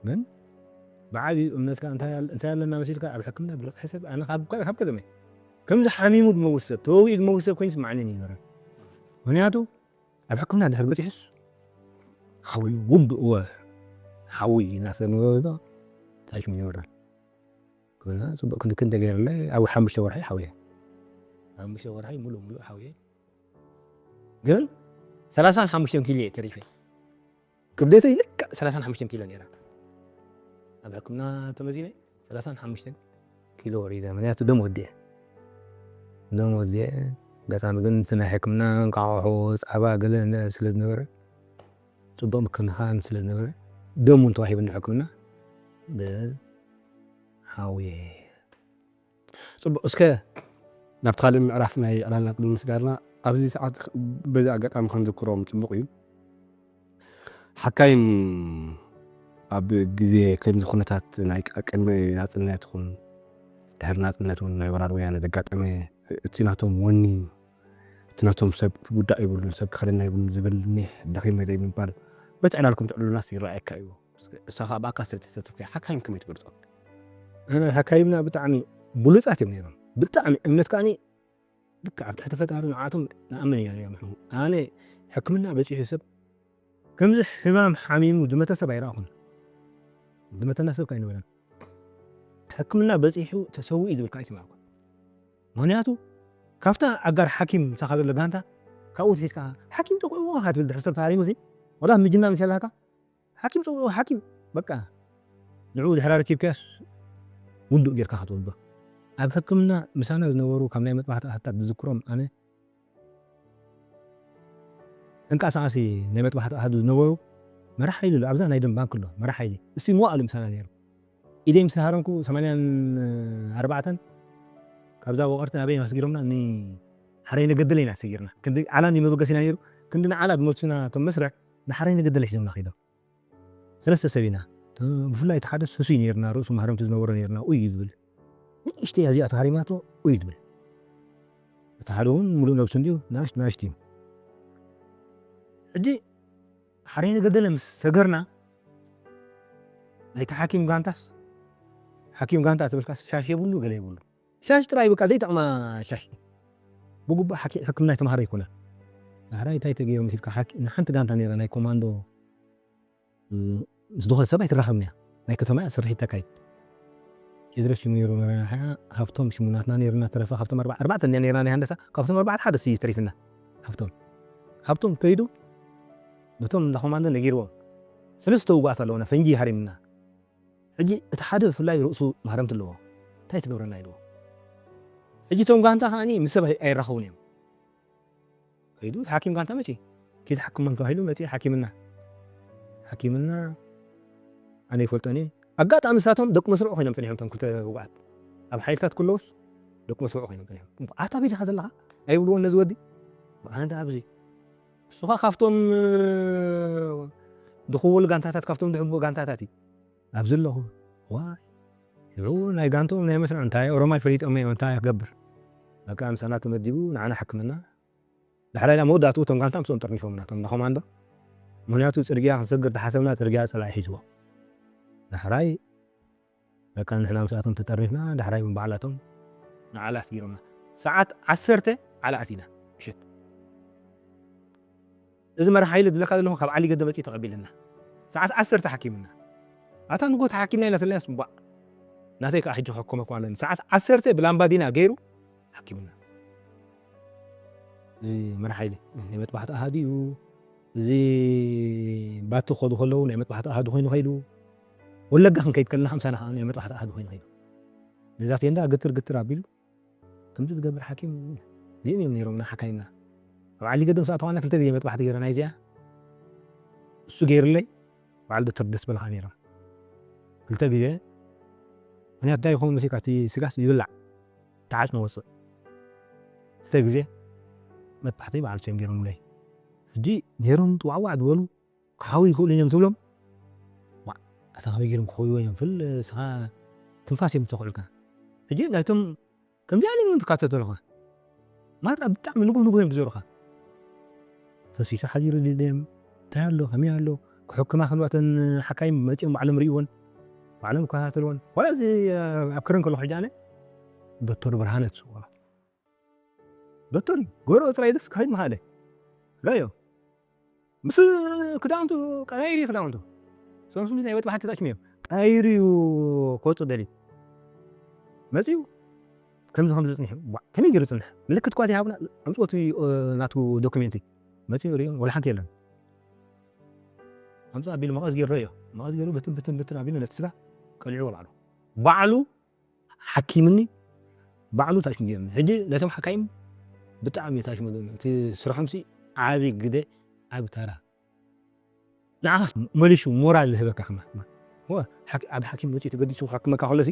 ግን ብዓብዩ እምነትካ እንታይ ኣለ- እንታይ ኣለና መሲልካ ኣብ ሕክምና ብዝበፅሐ ሰብ ኣነ ካብ ካብ ከተመ ከምዚ ሓሚሙ ዝመውት ሰብ ተወጊኡ ዝመውት ሰብ ኮይኑ ስማዕኒ ይኖራል ምክንያቱ ኣብ ሕክምና ድሕር በፂሑስ ሓዊ ውዱእ እወ ሓዊ እናሰብ ንበሎ እንታይ ሽም ይኖራል ግና ፅቡቅ ክንዲ ክንደ ገይርለ ኣብ ሓሙሽተ ወርሒ ሓውየ ሓሙሽተ ወርሒ ሙሉእ ሙሉእ ሓውየ ግን ሰላሳን ሓሙሽተን ኪሎ እየ ተሪፈ ክብደተይ ልክዕ ሰላሳን ሓሙሽተን ኪሎ ነይራ ኣብ ሕክምና ተመዚነ ሰላሳን ሓሙሽተን ኪሎ ወሪደ ምክንያቱ ደም ወዲአ ደም ወዲአ ኣጋጣሚ ግን እቲ ናይ ሕክምና እንቃቑሖ ፃባ ገለ ስለ ዝነበረ ፅቡቅ ምክንኻን ስለ ዝነበረ ደም እውን ተዋሂብኒ ሕክምና ብሓውየ ፅቡቅ እስከ ናብቲ ካልእ ምዕራፍ ናይ ዕላልና ቅድሚ ምስጋርና ኣብዚ ሰዓት በዚ ኣጋጣሚ ክንዝክሮም ፅቡቅ እዩ ሓካይም ኣብ ግዜ ከምዚ ኩነታት ናይ ቅድሚ ናፅነት ኹን ድሕሪ ናፅነት እውን ናይ ወራር ወያነ ዘጋጠመ እቲ ናቶም ወኒ እቲ ናቶም ሰብ ክጉዳእ ይብሉን ሰብ ክኸደና ይብሉን ዝብል ኒሕ ደኺመ ደይ ምባል በቲ ዕላልኩም ትዕልሉናስ ይረኣየካ እዩ እሳ ከዓ ብኣካ ስለ ተሳተፍካ ሓካይም ከመይ ትገልፆ ኣነ ሓካይምና ብጣዕሚ ብሉፃት እዮም ነይሮም ብጣዕሚ እምነት ከዓኒ ልክዕ ኣብ ትሕቲ ፈጣሪ ንዓቶም ንኣምን ኢና ነይሮም ኣነ ሕክምና በፂሑ ሰብ ከምዚ ሕማም ሓሚሙ ዝመተ ሰብ ኣይረኣኹን ዝመተና ሰብ ካይነበረን ሕክምና በፂሑ ተሰዊኡ ዝብል ከዓ ኣይሰማዕኩን ምክንያቱ ካብታ ኣጋር ሓኪም ምሳኻ ዘሎ ጋንታ ካብኡ ትሒዝካ ሓኪም ጠቂዑ ኢኻ ትብል ድሕሪ ሰብ ተሃሪሙ ሲ ወላ ምጅና ምስ ያላካ ሓኪም ፀውዑ ሓኪም በቃ ንዕኡ ድሕራ ረኪብካስ ውዱእ ጌርካ ክትወልዶ ኣብ ሕክምና ምሳና ዝነበሩ ካብ ናይ መጥባሕቲ ኣሃታት ዝዝክሮም ኣነ ተንቀሳቃሲ ናይ መጥባሕቲ ኣሃዱ ዝነበሩ መራሕ ሓይሊ ኣሎ ኣብዛ ናይ ደም ባንክ ኣሎ መራሕ ሓይሊ እሱ ንዋ ኣሉ ምሳና ነይሩ ኢደይ ምስ ሃረምኩ ሰማንያን ኣርባዕተን ካብዛ ወቐርቲ ኣበይ ኣስጊሮምና ንሓረይ ነገደለ ኢና ሰጊርና ክንዲ ዓላ እንዲ መበገሲና ነይሩ ክንዲ ንዓላ ዝመልሱና እቶም መስርዕ ንሓረይ ነገደለ ሒዞምና ከይዶም ሰለስተ ሰብ ኢና ብፍላይ እቲ ሓደ ስሱይ ነርና ርእሱ ማህረምቲ ዝነበሮ ነርና ኡይ እዩ ዝብል ንእሽተይ ኣብዚኣ ተሃሪማቶ ኡይ ዝብል እቲ ሓደ እውን ሙሉእ ነብሱ እንዲዩ ናሽ ናሽቲ እዩ ሕጂ ሓሬነ ገደለ ምስ ሰገርና፣ ናይቲ ሓኪም ጋንታስ፣ ሓኪም ጋንታ ትብልካስ ሻሽ የብሉ፣ ገለ የብሉ። ሻሽ ጥራይ በቃ ዘይጠቕማ ሻሽ። ብግቡእ ሓኪ-፣ ሕክምና ኣይተምሃረ ኣይኮነን። ዳሕራይ እንታይ ተገይሩ መሲልካ? ሓኪ-፣ ንሓንቲ ጋንታ ነይራ ናይ ኮማንዶ፣ እ፣ ምስ ዝኾነ ሰብ ኣይትራኸብን እያ። ናይ ከተማ እያ ስርሒት ተካይድ። ቴድሮስ ሽሙ ነይሩ፣ መራሒ፣ ሃብቶም ሽሙ ናትና ነይሩ እናተረፈ፣ ካብቶም ኣርባ-፣ ኣርባዕተ እንድያ ነይርና ናይ ሃንደሳ፣ ካብቶም ኣርባዕተ ሓደ እዩ ተሪፍና። ሃብቶም። ሃብቶም ከይዱ፣ ነቶም እንዳ ኮማንዶ ነጊርዎም። ሰለስተ ውጉኣት ኣለውና፣ ፈንጂ ሃሪምና። ሕጂ እቲ ሓደ ብፍላይ ርእሱ ማህረምቲ ኣለዎ። እንታይ ትገብረና ኢልዎ። ሕጂ እቶም ጋንታ ከኣኒ ምስ ሰብ ኣይ-፣ ኣይራኸቡን እዮም። ከይዱ እቲ ሓኪም ጋንታ መጺኡ። ከይትሓክሞም ተባሂሉ መጺኡ ሓኪምና። ሓኪምና ኣነ ይፈልጦን እየ። ኣጋጣሚ ንሳቶም ደቂ መስርዑ ኮይኖም ጸኒሖም እቶም ክልተ ውጉኣት። ኣብ ሓይልታት ክለውስ ደቂ መስርዑ ኮይኖም ጸኒሖም። "ኣታ ኣበይ ዲኻ ዘለኻ?" ኣይብልዎን ነዚ ወዲ። ኣንታ ኣብዚ። ንሱ ኸኣ ካብቶም፣ እ፣ ድኹውል ጋንታታት፣ ካብቶም ድሕቡእ ጋንታታት እዩ። ኣብዚ ኣለኹ። ዋይ። ሽዑ ናይ ጋንትኦም ናይ መስርዕ እንታይ ኦሮማይ ፈሊጦም እዮም፣ እንታይ ክገብር። በቃ ምሳና ተመዲቡ ንዓና ሓክምና። ዳሕራይ ዳ መወዳእትኡ እቶም ጋንታ ምስኦም ጠርኒፎም ናቶም እንዳ ኮማንዶ። ምኽንያቱ ጽርግያ ክንሰግር ተሓሰብና ጽርግያ ጸላኢ ሒዝዎ። ዳሕራይ በቃ ንሕና ምስኣቶም ተጠርኒፍና፣ ዳሕራይ እውን ባዕላቶም ንዓላ ኣስጊሮምና። ሰዓት ዓሰርተ ዓላ ኣቲና ምሸት። እዚ መራሕ ሓይሊ ዝብለካ ዘለኹ ካብ ዓሊ ገደ መጺኡ ተቐቢልና። ሰዓት ዓሰርተ ሓኪምና። ኣታ ንጎ ተሓኪምና ኢና ተለና ጽቡቕ። ናተይ ከኣ ሕጂ ክሕከመኩም ኣለኒ። ሰዓት ዓሰርተ ብላምባዲና ገይሩ ሓኪምና። እዚ መራሕ ሓይሊ ናይ መጥባሕቲ ኣሃዱ እዩ። እዚ ባቲ ክኸዱ ከለዉ ናይ መጥባሕቲ ኣሃዱ ኮይኑ ከይዱ። ወለጋ ክንከይድ ከለና ከምሳና ከኣ ናይ መጥባሕቲ ኣሃዱ ኮይኑ ከይዱ። ነዛ ቴንዳ ግትር ግትር ኣቢሉ ከምዚ ዝገብር ሓኪም እዚኦም እዮም ነይሮም ሓካይምና። ኣብ ዓሊ ገደ ምስ ኣተዋና ክልተ ግዜ መጥባሕቲ ገይረና እዚኣ። እሱ ገይሩለይ፣ በዓል ዶክተር ደስ በልኻ ነይሮም። ክልተ ግዜ፣ ምኽንያት እንታይ ይኸውን መሲልካ፣ እቲ ስጋስ ይብላዕ፣ ተዓጽሞ ወጽእ። ክልተ ግዜ መጥባሕቲ በዓል ሶም ገይሮምለይ። ሕጂ ነይሮም ጥዋዕዋዕ ዝበሉ፣ ክሓዊ ይኽእሉ እዮም ትብሎም። ዋ፣ ኣታ ከመይ ገይሮም ክኸዩ እዮም፣ ፍል፣ እስኻ ትንፋስ እዮም ዝተኽዑልካ። ሕጂ ናይቶም ከምዚ ዓይነት እዮም ትካተተልኻ። ማራ ብጣዕሚ ንጉህ ንጉህ እዮም ዝዞሩኻ። ፈሲሱ ሓዲሩ ድልዮም፣ እንታይ ኣሎ፣ ከመይ ኣሎ፣ ክሕክማ ከለዋ እተን ሓካይም መጺኦም ባዕሎም ርእይወን፣ ባዕሎም ይከታተልወን። ዋላ እዚ ኣብ ክረን ከለኹ ሕጂ ኣነ ዶክተር ብርሃነ ትስውሮ። ዶክተር እዩ። ጎረኦ ጥራይ ደስ ክኸይድ ምሃለ። ራዮ። ምስ ክዳውንቱ ቀያይሩ እዩ ክዳውንቱ። እዞም ስምዚ ናይ መጥባሕቲ ታሽሙ እዮም። ቀያይሩ እዩ ክወጽእ ደልዩ። መጺኡ ከምዚ ከምዚ ጽኒሑ። ዋ፣ ከመይ ገይሩ ጽንሕ? ምልክት እኳ ዘይሃቡና፣ ኣምጽኦት እዩ፣ እ፣ ናቱ ዶክሜንት እዩ። መጺኡ ርእዩ፣ ወላ ሓንቲ የለን። ኣምጽኦ ኣቢሉ መቐስ ገይሩ ረዮ። መቐስ ገይሩ ብትን ብትን ብትን ኣቢሉ ነቲ ስጋ ቀሊዕዎ ባዕሉ። ባዕሉ ሓኪምኒ፣ ባዕሉ ታሽሙ ገይሩኒ። ሕጂ ነቶም ሓካይም ብጣዕሚ እዩ ታሽሙ ገይሩኒ። እቲ ስርሖምሲ ዓቢ ግደ፣ ዓቢ ተራ። ንዓኻ መሊሹ ሞራል ዝህበካ ከማን። ወ-፣ ሓኪ-፣ ኣብ ሓኪም መጺኡ ተገዲሱ ክሓክመካ ከሎሲ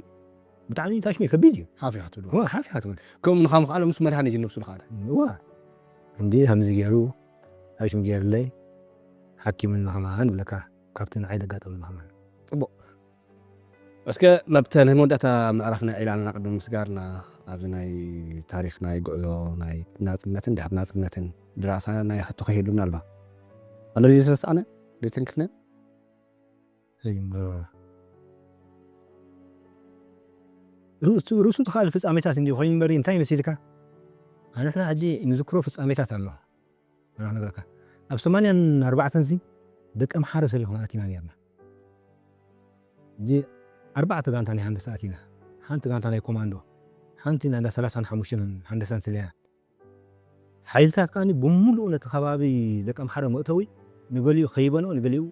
ብጣዕሚ ታሽሙ ከቢድ እዩ። ሓፍ ኢኻ ትብሎ። ወ-፣ ሓፍ ኢኻ ትብል። ከምኡ ንኻ ምኽኣሎም ምስ መድሃኒት እዩ ነብሱ ዝኸኣለ። ወ-፣ እንዲ ከምዚ ገይሩ ታሽሙ ገይሩለይ ሓኪምኒ ከማን ይብለካ። ካብቲ ንዓይ ዘጋጠመኒ ከማን። ጽቡቕ። እስከ ናብቲ ናይ መወዳእታ ምዕራፍና ዒላና ቅድሚ ምስጋርና፣ ኣብዚ ናይ ታሪኽ ናይ ጉዕዞ ናይ ናጽነትን ድሕሪ ናጽነትን ድራሳ ናይ ሕቶ ከይህሉ ምናልባት ኣሎ ድዩ ዝተረሳዕነ? ዘይተንክፍነ? ርእሱ፣ ርእሱ ተኻእል ፍጻሜታት እንዲዩ ኮይኑ እምበር እንታይ መሲልካ? ኣንሕና ሕጂ ንዝክሮ ፍጻሜታት ኣሎ። ኣነ ክነግረካ። ኣብ ሰማንያን ኣርባዕተን ሲ ደቂ ኣምሓረ ሰሊኹና ኣቲና ነርና። ሕጂ ኣርባዕተ ጋንታ ናይ ሃንደሳ ኣቲና። ሓንቲ ጋንታ ናይ ኮማንዶ፣ ሓንቲ ናይ እንዳ ሰላሳን ሓሙሽተን ሃንደሳን ስለያ። ሓይልታት ከኣኒ ብምሉኡ ነቲ ከባቢ ደቂ ኣምሓረ መእተዊ ንገሊኡ ከይበንኦ ንገሊኡ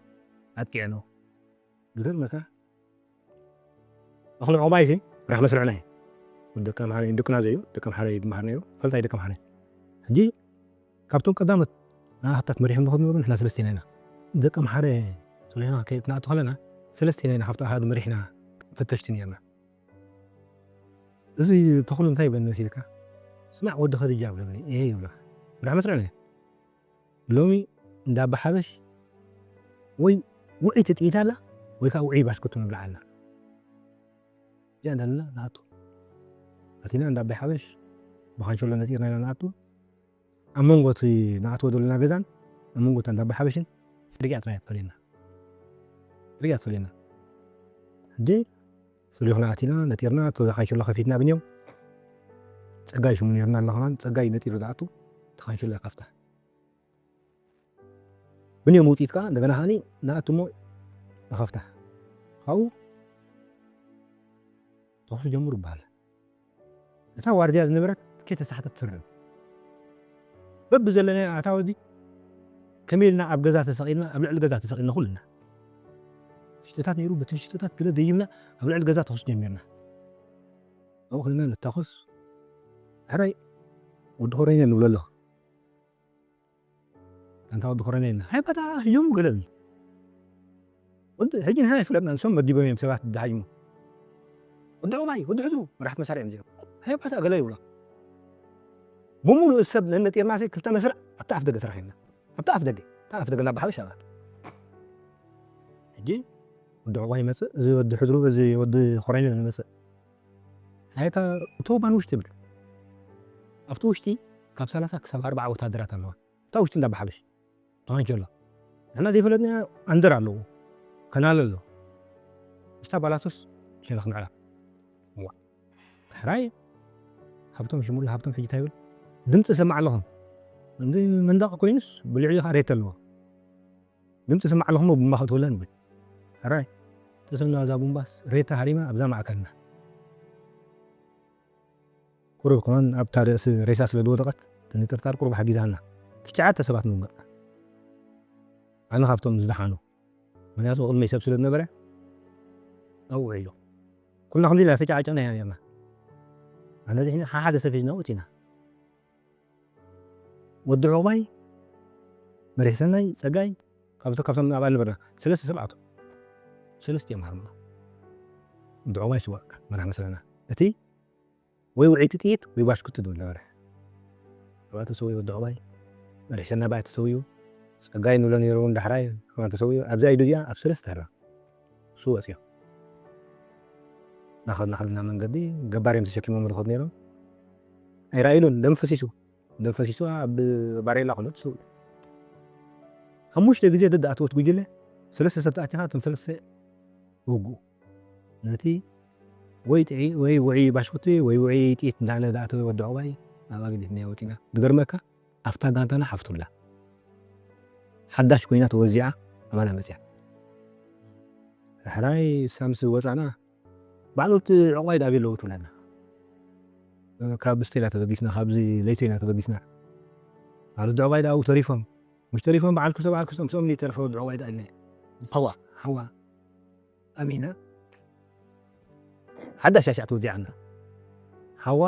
ኣጥቂዕኖ። ዝገርመካ እኽሊ ዕቑባይ ሲ ራሕ መስርዕና እዩ። ወዲ ደቂ ኣምሓረ እዩ፣ ደቅና ዘዩ፣ ደቂ ኣምሓረ እዩ ዝመሃር ነይሩ፣ ፈልጣይ ደቂ ኣምሓረ። ሕጂ ካብቶም ቀዳሞት ንኣኻታት መሪሖም ዝኸዱ ነበሩ፣ ንሕና ሰለስቴና ኢና። ደቂ ኣምሓረ ሰሊሕና ከይ-፣ ክንኣቱ ከለና ሰለስቴና ኢና ካብቲ ኣሃዱ መሪሕና ፈተሽቲ ነርና። እዚ ተኽሉ እንታይ ይብለኒ መሲልካ? "ስማዕ ወዲ ኸድጃ" ብለኒ። "እየ" ይብለካ። ራሕ መስርዕና እዩ። ሎሚ እንዳ ኣባ ሓበሽ ወይ ውዕይቲ ጥይት ኣላ ወይ ከዓ ውዕይ ባስኩት ንብልዓ ኣላ። እዚኣ እንዳለና ንኣቱ። ኣቲና እንዳ ኣባ ሓበሽ ብኻንሸሎ ነፂርና ኢና ንኣቱ። ኣብ መንጎ እቲ ንኣትዎ ዘለና ገዛን ኣብ መንጎ እታ እንዳ ኣባሓበሽን ጽርግያ ጥራይ እያ ትፈልየና። ጽርግያ ትፈልየና። ሕጂ ፍልዩ ኣቲና፣ ነጢርና፣ እቶ ካንሸሎ ከፊትና ብንዮም። ጸጋይ ሽሙ ነይርና ኣሎ ከማን፣ ጸጋይ ነጢሩ ዝኣቱ፣ እቲ ካንሸሎ ይኸፍታ። ብንዮም ውጺት ከኣ እንደገና ከኣኒ ንኣቱ እሞ ንኸፍታ። ካብኡ ተኹሲ ጀምሩ ይበሃል። እታ ዋርድያ ዝነበረት ከይተሳሕተት ትርም። በብዘለናዮ ኣታዊ እዚ ከመይ ኢልና ኣብ ገዛ ተሰቒልና፣ ኣብ ልዕሊ ገዛ ተሰቒልና ኩልና። ሽቶታት ነይሩ፣ በቲ ሽቶታት ገለ ደይብና ኣብ ልዕሊ ገዛ ተኹሲ ጀሚርና። ኣብኡ ኮይና ንታኾስ። ሕራይ ወዲ ኮረኛ ንብሎ ኣለኹ። ኣንታ ወዲ ኮረና ኢልና። ሃይ ባታ ህዮም ገለል። ወዲ ሕጂ ንሕና ኣይፍለጥና፣ ንሶም መዲቦም እዮም ሰባት ዝሃጅሙ። ወዲ ዑባይ፣ ወዲ ሕድሩ፣ መራሕቲ መሳርያ እዮም እዚኦም። ሃይ ባታ ገለ ይብሎ። ብምሉእ ሰብ ነነጢርና ሲ ክልተ መስርዕ ኣብቲ ኣፍ ደገ ተራኺብና። ኣብቲ ኣፍ ደገ፣ ኣብቲ ኣፍ ደገ እንዳባሓበሽ ኣባ። ሕጂ ወዲ ዑባይ ይመጽእ፣ እዚ ወዲ ሕድሩ፣ እዚ ወዲ ኮረና ይመጽእ። ሃይታ እቶ ባን ውሽጢ ይብል። ኣብቲ ውሽጢ ካብ ሰላሳ ክሳብ ኣርባዓ ወታደራት ኣለዋ። እታ ውሽጢ እንዳባሓበሽ። ተዋንጀሎ። ንሕና ዘይፈለጥና ኣንደር ኣለዎ። ከናል ኣሎ። ምስታ ባላሶስ ሸነኽ ንዕላ። ዋ። ሕራይ ሃብቶም ሽሙላ ሃብቶም ሕጂ እንታይ ይብል? ድምፂ ሰማዕ ኣለኹም። እንዲ መንደቕ ኮይኑስ ብልዕሊ ኸዓ ሬት ኣለዎ። ድምፂ ስማዕ ኣለኹም ቡምባ ክትወለን ብል። ሕራይ ተሰምና እዛ ቡምባስ ሬታ ሃሪማ ኣብዛ ማእከልና። ቁሩብ ከማን ኣብታ ርእሲ ሬሳ ስለ ዝወደቐት፣ እቲ ንጥርጣር ቁሩብ ሓጊዛና። ትሽዓተ ሰባት ንውግእ። ኣነ ካብቶም ዝደሓኑ። ምኽንያቱ ቅድመይ ሰብ ስለ ዝነበረ፣ ኣብኡ ውዒሉ። ኩልና ከምዚ ኢልና ተጨዓጨቕና ኢና ነርና። ኣነ ድሒነ ሓሓደ ሰብ ሒዝና ወጺና። ወዲ ዑቕባይ፣ መሪሕ ሰናይ፣ ጸጋይ፣ ካብቶ-፣ ካብቶም ኣብኣ ነበርና። ሰለስተ ሰብ ኣቶ። ሰለስተ እዮም ሃርምና። ወዲ ዑቕባይ ስዋእ መራሕ መስለና። እቲ ወይ ውዕይቲ ጥይት ወይ ባሽኩቲ ዝብል ነበረ። ኣብኣ ተሰዊኡ ወዲ ዑቕባይ፣ መሪሕ ሰናይ ኣብኣ ተሰዊኡ፣ ጸጋይ ንብሎ ነይሩ እውን ዳሕራይ ኣብኣ ተሰዊኡ፣ ኣብዛ ኢዱ እዚኣ ኣብ ሰለስተ ሃራ። እሱ ወፂኦ። እናኸድና ከለና መንገዲ ገባር እዮም ተሸኪሞም ዝኸዱ ነይሮም። ኣይረኣይሉን፣ ደም ፈሲሱ። ደም ፈሲሱ ኣብ ባሬላ ኩሉ ተሰዊኡ። ሓሙሽተ ግዜ ደድ ኣተወት ጉጅለ፣ ሰለስተ ሰብ ተኣቲኻ፣ እቶም ሰለስተ ወግኡ። ነቲ ወይ ጥዒ-፣ ወይ ውዒ ባሽኩቲ ወይ ውዒ ጥይት እንዳለ ዝኣተወ ወዲ ዑቕባይ ኣብኣ ገዲፍናዮ ወፂና። ዝገርመካ፣ ኣብታ ጋንታና ሓፍቱ ኣላ። ሓዳሽ ኮይና ተወዚዓ ኣባና መፅያ። ዳሕራይ ሳምሲ ወፃና፣ ባዕሉ እቲ ዑቕባይ ዳኣ ኣበይ ኣለዉ ትብለና። ካብ ብስተ ኢና ተበጊስና፣ ካብዚ ለይቶ ኢና ተበጊስና። ባዕሉ እቲ ዑቕባይ ዳኣ ኣብኡ ተሪፎም። ምሽ ተሪፎም በዓል ክልተ በዓል ክልተ ምስኦም ዝተረፈ ወዲ ዑቕባይ ዳኣ ኢልና። ሓዋ፣ ሓዋ። ኣሚና። ሓዳሽ ሻሻዕ ተወዚዓና። ሓዋ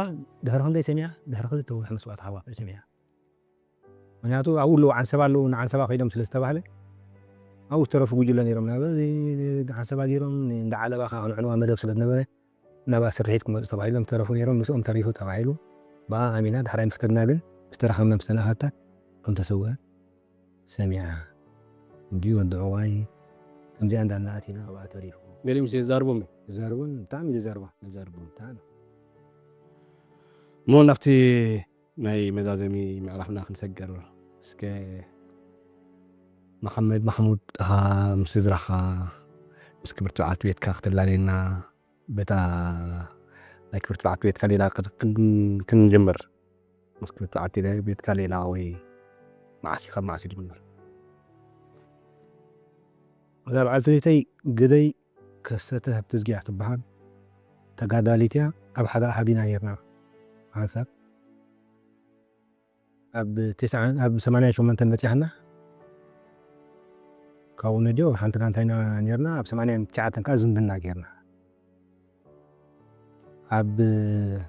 ድሕሪ ክንደይ ሰሚዓ? ድሕሪ ክልተ ወርሒ መስዋእቲ ሓዋ ሰሚዓ። ምኽንያቱ ኣብኡ ኣለዉ ዓንሰባ ኣለዉ፣ ንዓንሰባ ከይዶም ስለ ዝተባህለ፣ ኣብኡ ዝተረፉ ጉጅለ ነይሮም። ናብ ዓንሰባ ገይሮም፣ እንዳ ዓለባ ከዓ ክንዕንዋ መደብ ስለ ዝነበረ፣ ናብኣ ስርሒት ክመፁ ተባሂሎም ዝተረፉ ነይሮም። ምስኦም ተሪፉ ተባሂሉ። ብኣ ኣሚና ዳሕራይ ምስ ከድና ግን፣ ምስ ተረኸብና ምስ ተነኣኻታት፣ ከም ተሰውአ ሰሚዓ። እንዲ ወዲ ዑቕባይ፣ ከምዚኣ እንዳልናኣት ኢና ኣብኣ ተሪፉ። ገሊኦም ሲ የዛርቦም እዩ። የዛርቦም፣ ብጣዕሚ የዛርቦም። የዛርቦም፣ ብጣዕሚ። እሞ ናብቲ ናይ መዛዘሚ ምዕራፍና ክንሰገር፣ እስከ መሓመድ ማሕሙድ፣ ኣኻ፣ ምስ ስድራኻ፣ ምስ ክብርቲ በዓልቲ ቤትካ ክትላለየና፣ በታ ናይ ክብርቲ በዓልቲ ቤትካ ሌላ ክን-፣ ክን-፣ ክንጅምር። ምስ ክብርቲ በዓልቲ ቤትካ ሌላ ወይ መዓስ እዩ፣ ካብ መዓስ እዩ ዝጅምር? እዛ በዓልቲ ቤተይ ግደይ ከሰተ ሃብተዝጊ እያ ትበሃል። ተጋዳሊት እያ። ኣብ ሓደ ኣሃድ ኢና ነይርና። ሓንሳብ ኣብ ተስዓን፣ ኣብ ሰማንያን ሸሞንተን በጺሕና። ካብኡ ነዲኡ ኣብ ሓንቲ ጋንታ ኢና ነይርና። ኣብ ሰማንያን ትሽዓተን ከኣ ዝምድና ጌርና። ኣብ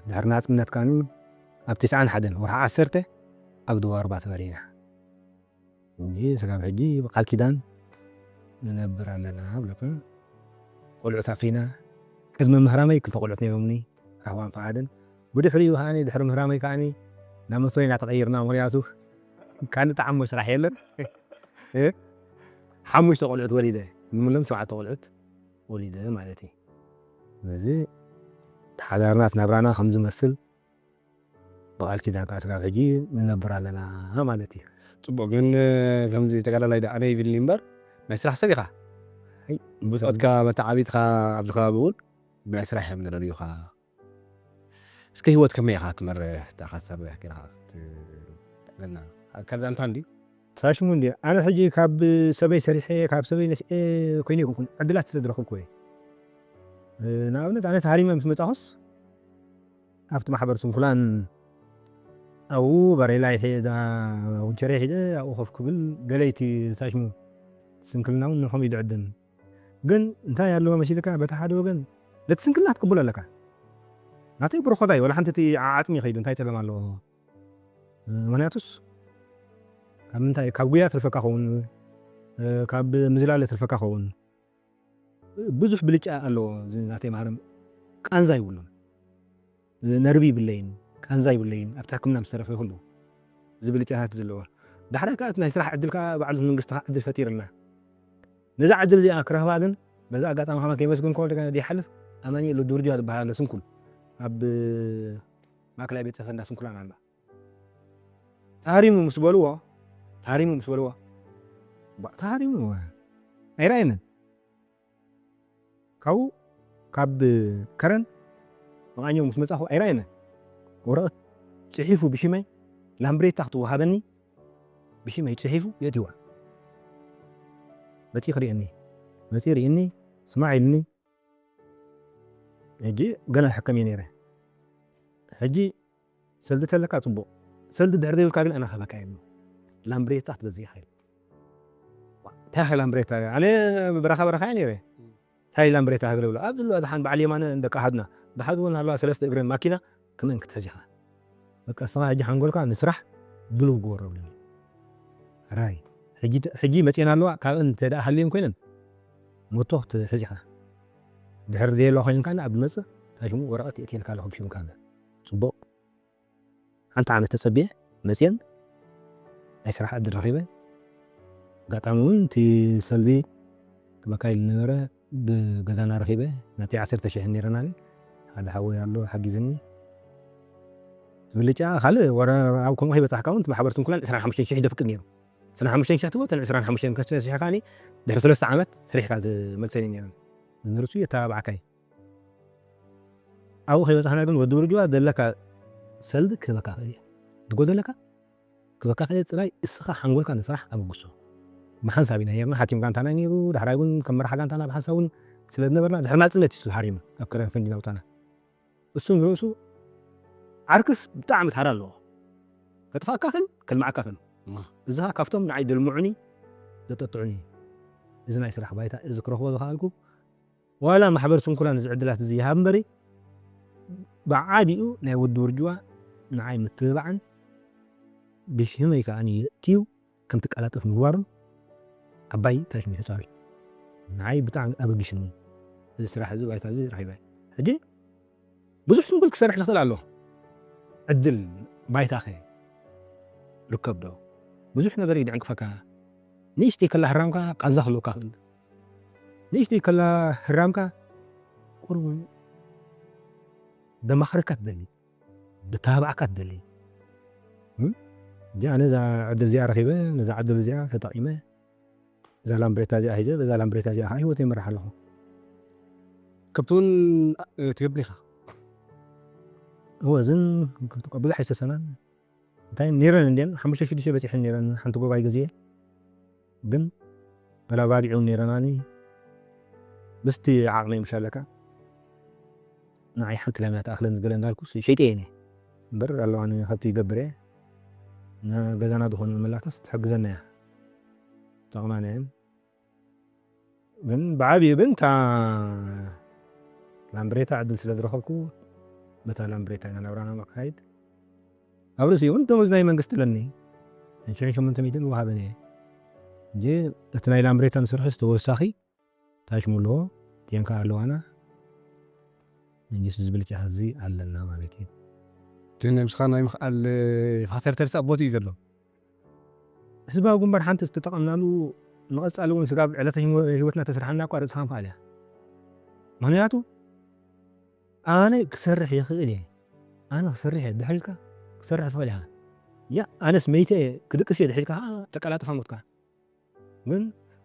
ድሕሪ ናጽነት ከኣ ኣብ ተስዓን ሓደን ወርሒ ዓሰርተ ኣብ ደቡብ ኣርባ ተመሪና። እንጂ ስጋብ ሕጂ ብቃል ኪዳን ንነብር ኣለና ብለኩም። ቆልዑት ኣፍሪና። ቅድሚ ምህራመይ ክልተ ቆልዑት ነይሮምኒ፣ ራህዋን ፈቓድን። ብድሕሪኡ ከዓኒ፣ ድሕሪ ምህራመይ ከዓኒ ናብ መፍረይ እናተቐይርና፣ ምኽንያቱ ካልእ ተዓሞ ስራሕ የለን። እ? ሓሙሽተ ቆልዑት ወሊደ፣ ንምሎም ሸውዓተ ቆልዑት ወሊደ ማለት እዩ። ስለዚ፣ እቲ ሓዳርና፣ እቲ ናብራና ከም ዝመስል ብቃል ኪዳን ከኣ ስጋብ ሕጂ ንነብር ኣለና ማለት እዩ። ጽቡቕ፣ ግን ከምዚ ተጋዳላይ ደኣ ኣነ ይብልኒ እምበር፣ ናይ ስራሕ ሰብ ኢኻ። ብጾትካ መተዓቢትካ ኣብዚ ከባቢ እውን ብናይ ስራሕ እዮም ዝረድዩኻ። እስከ ህይወት ከመይ ኢኻ ትመርሕ? እታ ሓሳብ ያክል ኢኻ ትብለና። ካብ ዛንታ እንድዩ? ሳሽሙ እንድዩ። ኣነ ሕጂ ካብ ሰበይ ሰሪሐ፣ ካብ ሰበይ ነፊዐ ኮይነ ይኹን ዕድላት ስለ ዝረኸብኩ እየ። ንኣብነት ኣነ ተሃሪመ ምስ መጻኹስ ኣብቲ ማሕበር ስንኩላን ኣብኡ ባሬላ ይሒዘ፣ ውንቸሬ ሒዘ ኣብኡ ኮፍ ክብል ገለይቲ ሳሽሙ ስንክልና እውን ንኸም ይድዕድም። ግን እንታይ ኣለዎ መሲልካ፣ በቲ ሓደ ወገን ነቲ ስንክልና ትቅብሎ ኣለካ። ናተይ ብርኾታይ ወላ ሓንቲ እቲ ዓዓጽሚ ይኸይዱ እንታይ ጸገም ኣለዎ? ምክንያቱስ ካብ ምንታይ፣ ካብ ጉያ ትርፈካ ኸውን፣ ካብ ምዝላለ ትርፈካ ኸውን። ብዙሕ ብልጫ ኣለዎ። እዚ ናተይ ማህረም ቃንዛ ይብሉን። ነርቢ ይብለይን፣ ቃንዛ ይብለይን፣ ኣብቲ ሕክምና ምስ ተረፈ ይኹሉ። እዚ ብልጫታት ዘለዎ። ዳሕራይ ከኣ እቲ ናይ ስራሕ ዕድል ከኣ ባዕሉ መንግስቲ ከኣ ዕድል ፈጢርልና። ነዛ ዕድል እዚኣ ክረኽባ ግን፣ በዛ ኣጋጣሚ ከማን ከየመስገንኩ ወልደ ይሓልፍ፣ ኣማኑኤል ወዲ ውርጅዋ ዝበሃል ኣሎ ስንኩል። ኣብ ማእከላይ ቤት ጽሕፈት እንዳ ስንኩላን ኣላ። ተሃሪሙ ምስ በልዎ፣ ተሃሪሙ ምስ በልዎ፣ ባ-፣ ተሃሪሙ ኣይረኣየንን። ካብኡ ካብ ከረን መቓኘው ምስ መጻኹ ኣይረኣየንን። ወረቐት ጽሒፉ ብሽመይ ላምብሬታ ክትወሃበኒ ብሽመይ ጽሒፉ የእትዋ። መጺኡ ክርእየኒ፣ መጺኡ ርእየኒ፣ ስማዕ ኢልኒ። ሕጂ ገና ይሕከም እየ ነይረ። ሕጂ ሰልዲ ተለካ ጽቡቕ፣ ሰልዲ ድሕሪ ዘይብልካ ግን ኣነ ክህበካ እየ። ላምብሬታ ክትገዝእ ኢኻ ኢሉ። እንታይ ኢኻ ላምብሬታ? ኣነ በረኻ በረኻ እየ ነይረ። እንታይ ላምብሬታ ክብል ብሎ? ኣብ ዘሎ ድሓን በዓል የማነ ደቂ ኣሓድና፣ ብሓደ እውን ኣለዋ ሰለስተ እግረን ማኪና፣ ክምእን ክትሕዝ ኢኻ። በቃ፣ እስኻ ሕጂ ሓንጎልካ ንስራሕ ድሉው ግበሮ ብለኒ። ራይ፣ ሕጂ ተ-፣ ሕጂ መጽየን ኣለዋ፣ ካብእን እንተ ደኣ ሃልየን ኮይነን፣ ሞቶ ክትሕዝ ኢኻ። ድሕሪ ዘየለዋ ኮይንካ፣ ኣብ ዝመጽእ፣ እንታይ ሽሙ፣ ወረቐት የእትየልካ ኣለኹ ብሽምካ። ጽቡቕ። ሓንቲ ዓመት ተጸቢየ፣ መጽየን፣ ናይ ስራሕ ዕድል ረኺበ። ኣጋጣሚ እውን እቲ ሰልዲ ክበካ ኢሉ ነበረ፣ ብገዛና ረኺበ፣ ናተይ ዓሰርተ ሽሕ ነይረናኒ። ሓደ ሓወይ ኣሎ፣ ሓጊዝኒ። ብልጫ ካልእ ወረ ኣብ ከምኡ ከይበጻሕካ እውን፣ እቲ ማሕበር ስንኩላን ዕስራን ሓሙሽተን ሽሕ ይደፍቅ ነይሩ። ዕስራን ሓሙሽተን ሽሕ ትብሎ፣ እተን ዕስራን ሓሙሽተን ከስተ ሽሕ ከኣኒ ድሕሪ ሰለስተ ዓመት ሰሪሕካ ዝመልሰኒ ነይሩ። ንርእሱ የተባብዓካ እዩ። ኣብኡ ከይበጻሕና ግን ወዲ ውርጅዋ ዘለካ ሰልዲ ክህበካ ክእል እየ። ዝጎደለካ ክህበካ ክእል፣ ጽራይ እስኻ ሓንጎልካ ንስራሕ ኣብግሶ። ብሓንሳብ ኢና ኔርና፣ ሓኪም ጋንታና ነይሩ፣ ዳሕራይ እውን ከም መራሒ ጋንታና ብሓንሳብ እውን ስለ ዝነበርና፣ ድሕሪ ናጽነት እዩ ሃሪሙ ኣብ ክረን ፈንጂ ናውጣና። እሱ ንርእሱ ዓርክስ ብጣዕሚ ታራ ኣለዎ። ከጥፋእካ ክእል፣ ከልምዓካ ክእል። እም። እዚ ኸኣ ካብቶም ንዓይ ዘልምዑኒ፣ ዘጠጥዑኒ፣ እዚ ናይ ስራሕ ባይታ፣ እዚ ክረኽቦ ዝኸኣልኩ፣ ዋላ ማሕበር ስንኩላን እዚ ዕድላት እዚ ይሃብ እምበሪ፣ ብዓቢኡ ናይ ወዲ ውርጅዋ ንዓይ ምትብባዕን ብሽመይ ከኣ የእትዩ ከም ትቀላጠፍ ምግባሩን ዓባይ ተሽሚሑ ጻሪ። ንዓይ ብጣዕሚ ኣበጊስኒ። እዚ ስራሕ እዚ፣ ባይታ እዚ ረኺበ። ሕጂ ብዙሕ ስንኩል ክሰርሕ ዝኽእል ኣሎ። ዕድል ባይታኸ ርከብ ዶ? ብዙሕ ነገር እዩ ዝዕንቅፈካ። ንእሽተይ ከላ ህራምካ ቃንዛ ክህልወካ ክእል። ንእሽተይ ከላ ህራምካ ቁሩብ ደማኽረካ ትደሊ፣ ብተባዕካ ትደሊ። እም? እንጂ ኣነ እዛ ዕድል እዚኣ ረኺበ፣ ነዛ ዕድል እዚኣ ተጠቒመ፣ እዛ ላምብሬታ እዚኣ ሒዘ፣ በዛ ላምብሬታ እዚኣ ከዓ ህይወት ይመርሕ ኣለኹ። ከብቲ እውን፣ እ፣ ትገብር ኢኻ? እወ፣ እዝን ከብቲ እኳ ብዙሕ ኣይሰሰናን። እንታይ ነይረን እንድየን፣ ሓሙሽተ ሽዱሽተ በፂሐን ነይረን፣ ሓንቲ ጎባይ ገዚኤ። ግን በላ ባጊዑ ነይረናኒ። ምስቲ ዓቕመይ ምሻለካ። ንዓይ ሓንቲ ላም እያ ትኣኽለኒ፣ ገለ እንዳልኩስ ሸይጠ እየ እምበር ኣለዋኒ ከብቲ ይገብር እየ። ንገዛና ዝኾነ መላታስ ትሕግዘና እያ። ትጠቕማና እየን። ግን ብዓብዩ ግን እታ ላምብሬታ ዕድል ስለ ዝረኸብኩ፣ በታ ላምብሬታ ኢና ናብራና መካይድ። ኣብ ርእሲኡ እውን ደሞዝ ናይ መንግስቲ ኣለኒ። ሽሕን ሸሞንተ ሚእትን ወሃበኒ እየ። እንጂ እቲ ናይ ላምብሬታ ንስርሑስ ተወሳኺ ታሽሙ ኣለዎ፣ ቴንካ ኣለዋና። እንጂ እዚ ብልጫ እዚ ኣለና ማለት እዩ። እቲ ናይ ምስኻ ናይ ምኽኣል ፋክተር ተርሳ ቦት እዩ ዘሎ። ህዝባዊ ግንባር ሓንቲ ዝተጠቐምናሉ ንቐጻሊ እውን ስጋብ ዕለተ ህይወ-፣ ህይወትና ተስርሓና እኳ ርእስኻ ምኽኣል እያ። ምኽንያቱ ኣነ ክሰርሕ ይኽእል እየ። ኣነ ክሰርሕ እየ። ድሕሪልካ ክሰርሕ ትኽእል ኢኻ። ያ ኣነስ መይተ እየ ክድቅስ እየ ድሕሪካ ተቀላጥፋ ሞትካ። ግን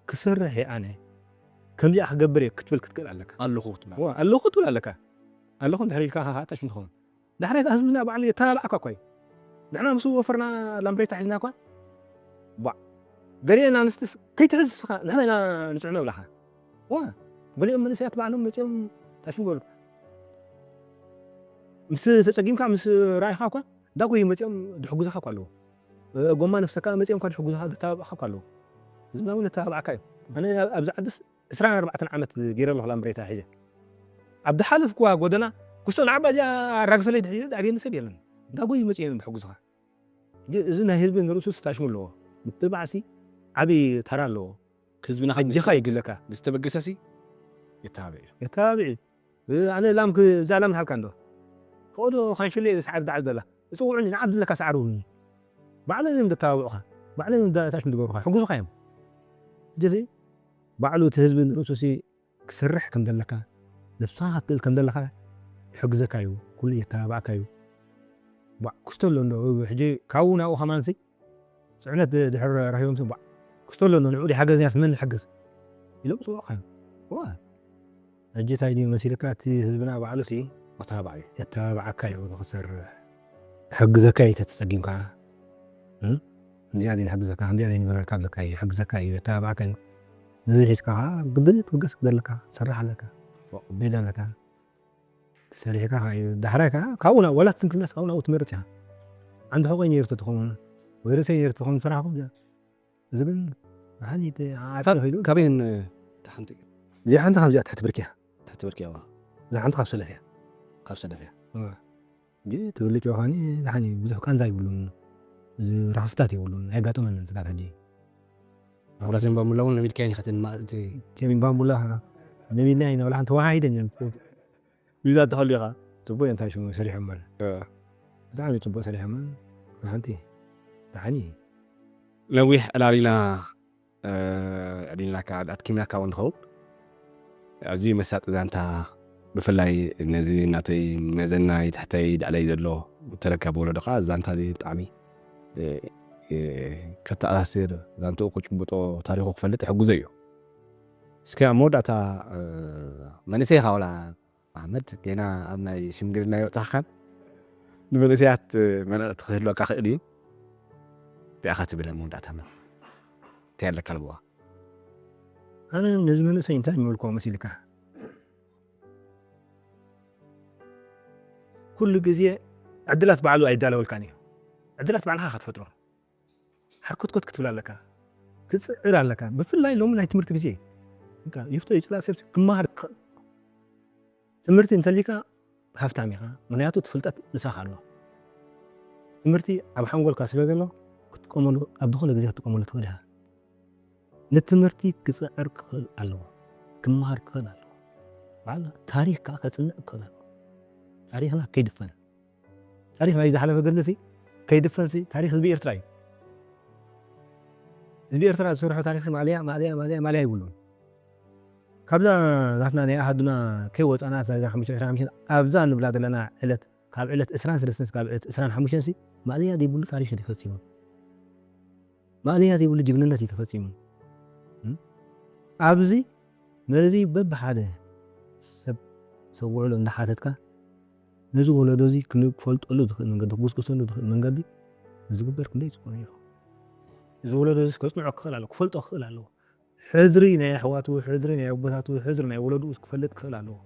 ክሰርሕ እየ ኣነ ከምዚኣ ክገብር እየ ክትብል ክትክእል ኣለካ። ኣለኹ ክትብል። ኣለኹ ክትብል ኣለካ። ኣለኹ ድሕሪ ኢልካ ታሽም ትኸውን። ዳሕራይ ህዝብና ባዕሉ የተባብዓካ እኳ እዩ። ንሕና ምስ ወፈርና ላምብሬታ ሒዝና እኳ ባዕ ገሊአን ኣንስትስ ከይትሕዝ ስኻ ንሕና ኢና ንፅዕኖ ብላኻ። ዋ ገሊኦም መንእሰያት ባዕሎም መፅኦም ታሽም ይበሉ። ምስ ተፀጊምካ ምስ ረኣይካ እኳ እንዳጎዩ መፅኦም ድሕጉዝኻ እኳ ኣለዉ። ጎማ ነፍሰካ መፅኦም እኳ ድሕጉዝኻ ዘተባብዕኻ እኳ ኣለዉ። ህዝብና እውን የተባብዓካ እዩ። ኣነ ኣብዚ ዓድስ ዕስራን ኣርባዕተን ዓመት ገይረ ኣለኹ ላምብሬታ ሒዘ። ኣብ ዝሓለፍኩዋ ጎደና ክስቶ ንዓባ እዚኣ ኣራግፈለይ ድሕሪ ዝዓብየኒ ሰብ የለን። እንዳጎዩ መፅኦም እዮም ድሕጉዝኻ። እዚ ናይ ህዝቢ ንርእሱ ስታሽሙ ኣለዎ። ምትብባዕሲ ዓብዪ ተራ ኣለዎ። ህዝብና ኣጆኻ ይግዘካ። ዝተበገሰሲ የተባብዕ እዩ። የተባብዕ እዩ። ኣነ ላም እዛ ላም ትሃልካ እንዶ ከዶ ካንሽለ ሰዓር ዳዓል ዘላ እፅውዑኒ ንዓብ ዝለካ ሰዓር ውኒ ባዕሎም እዮም ዘተባብዑኻ። ባዕሎም እዮም ታሽሙ ዝገብሩኻ ሕጉዙኻ እዮም። ስለዚ ባዕሉ እቲ ህዝቢ ንርእሱ ሲ ክሰርሕ ከም ዘለካ ነብስኻ ክትክእል ከም ዘለካ ይሕግዘካ እዩ። ኩሉ የተባብዓካ እዩ። ባዕ ክስቶ ኣሎ እንዶ ሕጂ ካብኡ ናብኡ ከማንሲ ፅዕነት ድሕር ረኺቦም ባ ክስቶ ኣሎ እንዶ ንዑ ሓገዝ ያፍ መን ንሕግዝ ኢሎም ፅውዑካ እዮም። ዋ ሕጂ እንታይ ድዩ መሲልካ እቲ ህዝብና ባዕሉ ሲ ኣተባባዒ የተባብዓካ እዩ ንክሰርሕ ይሕግዘካ እዩ ተተፀጊምካ። እንዲያ ዜ ንሕግዘካ እንዲያ ዜ ንበረካ ኣለካ እዩ ይሕግዘካ እዩ የተባብዓካ እዩ። ንዝብል ሒዝካ ከዓ ግድን ትብገስ ክደለካ ትሰርሕ ኣለካ። ቤዳ ኣለካ ተሰሪሕካ ከዓ እዩ ዳሕራይ ከዓ ካብኡ ናብ ዋላ ትንክለስ ካብኡ ናብኡ ትመርፅ ኢኻ። ዓንዲ ሕቆይ ነይሩ ተትኸውን ወይ ርእሰይ ነይሩ ተትኸውን ሰራሕኩም ዝብል ሓኒት ዓዓት ዶ ሂሉ ካብ- ካበይን እታ ሓንቲ እዚኣ ሓንቲ ካብዚኣ ትሕቲ ብርኪያ ትሕቲ ብርኪ እዋ እዛ ሓንቲ ካብ ሰለፍ እያ ካብ ሰለፍ እያ እዋ እንጂ ትብልጭ ኳኒ ዝሓኒ ብዙሕ ቃንዛ ይብሉን እዚ ራኽስታት ይብሉን ኣይጋጠመንን ስጋት ሕጂ ኣውላ ዘንባሙላ እውን ነቢልካ ይኸትን ማእቲ ኬሚን ባምቡላ ነቢልና ኢና ወላ ሓንቲ ተዋሃሂደን እዮም ቪዛ ተኸሉ ኢኻ ጽቡቅ እንታይ ሽሙ ሰሪሖም ማለት ብጣዕሚ ጽቡቅ ሰሪሖም ሓንቲ ብሓኒ ነዊሕ ዕላሊና ዕሊልናካ ኣድኪምናካ እውን ንኸውን ኣዝዩ መሳጢ ዛንታ ብፍላይ ነዚ ናተይ መዘናይ ትሕተይ ዳዕለይ ዘሎ ተረካብ ወለዶ ከዓ ዛንታ እዚ ብጣዕሚ ከተኣሳስር ዛንትኡ ክጭብጦ ታሪኹ ክፈልጥ ይሕግዞ እዩ እስከ ኣብ መወዳእታ መንእሰይ ኢኻ ወላ ኣሕመድ ገና ኣብ ናይ ሽምግልና ይወጣኻን ንመንእሰያት መልእኽቲ ክህልወካ ክእል እዩ እንታይ ኢኻ ትብል ኣብ መወዳእታ መን እንታይ ኣለካ ልብዋ ኣነ ነዚ መንእሰይ እንታይ ምበልክዎ መሲልካ ኩሉ ግዜ ዕድላት ባዕሉ ኣይዳለወልካን እዩ ዕድላት ባዕልኻ ክትፈጥሮ ሓርኮትኮት ክትብል ኣለካ ክፅዕር ኣለካ ብፍላይ ሎሚ ናይ ትምህርቲ ግዜ ይፍቶ ይፅላእ ሰብ ክመሃር ትምህርቲ እንተሊካ ሃፍታም ኢኻ ምክንያቱ ትፍልጠት ንሳኻ ኣሎ ትምህርቲ ኣብ ሓንጎልካ ስለ ዘሎ ክትጥቀመሉ ኣብ ዝኾነ ግዜ ክትጥቀመሉ ትኽእል ኢኻ ንትምህርቲ ክፅዕር ክኽእል ኣለዎ ክመሃር ክኽእል ኣለዎ በዓል ታሪክ ከዓ ከፅንዕ ክኽእል ኣለዎ ታሪክና ከይድፈን ታሪክ ናይ ዝሓለፈ ገድልሲ ከይድፈንሲ ታሪክ ህዝቢ ኤርትራ እዩ ህዝቢ ኤርትራ ዝሰርሖ ታሪክ ማልያ ማልያ ማልያ ማልያ ይብሉን ካብዛ ናትና ናይ ኣሃዱና ከይወፃና ኣብዛ ንብላ ዘለና ዕለት ካብ ዕለት ዕስራን ሰለስተን ካብ ዕለት ዕስራን ሓሙሽተን ማእለያ ዘይብሉ ታሪክ እዩ ተፈፂሙ። ማእለያ ዘይብሉ ጅግንነት እዩ ተፈፂሙ። ኣብዚ ነዚ በብሓደ ሰብ ሰብ ውዕሎ እንዳሓተትካ ነዚ ወለዶ እዚ ክፈልጠሉ ዝኽእል መንገዲ ክጉስጉሰሉ ዝኽእል መንገዲ ዝግበር ክንደይ ፅቡቅ ነይሩ። እዚ ወለዶ እዚ ከፅንዖ ክኽእል ኣለዎ፣ ክፈልጦ ክኽእል ኣለዎ። ሕድሪ ናይ ኣሕዋቱ፣ ሕድሪ ናይ ኣቦታቱ፣ ሕድሪ ናይ ወለድኡ ክፈልጥ ክኽእል ኣለዎ።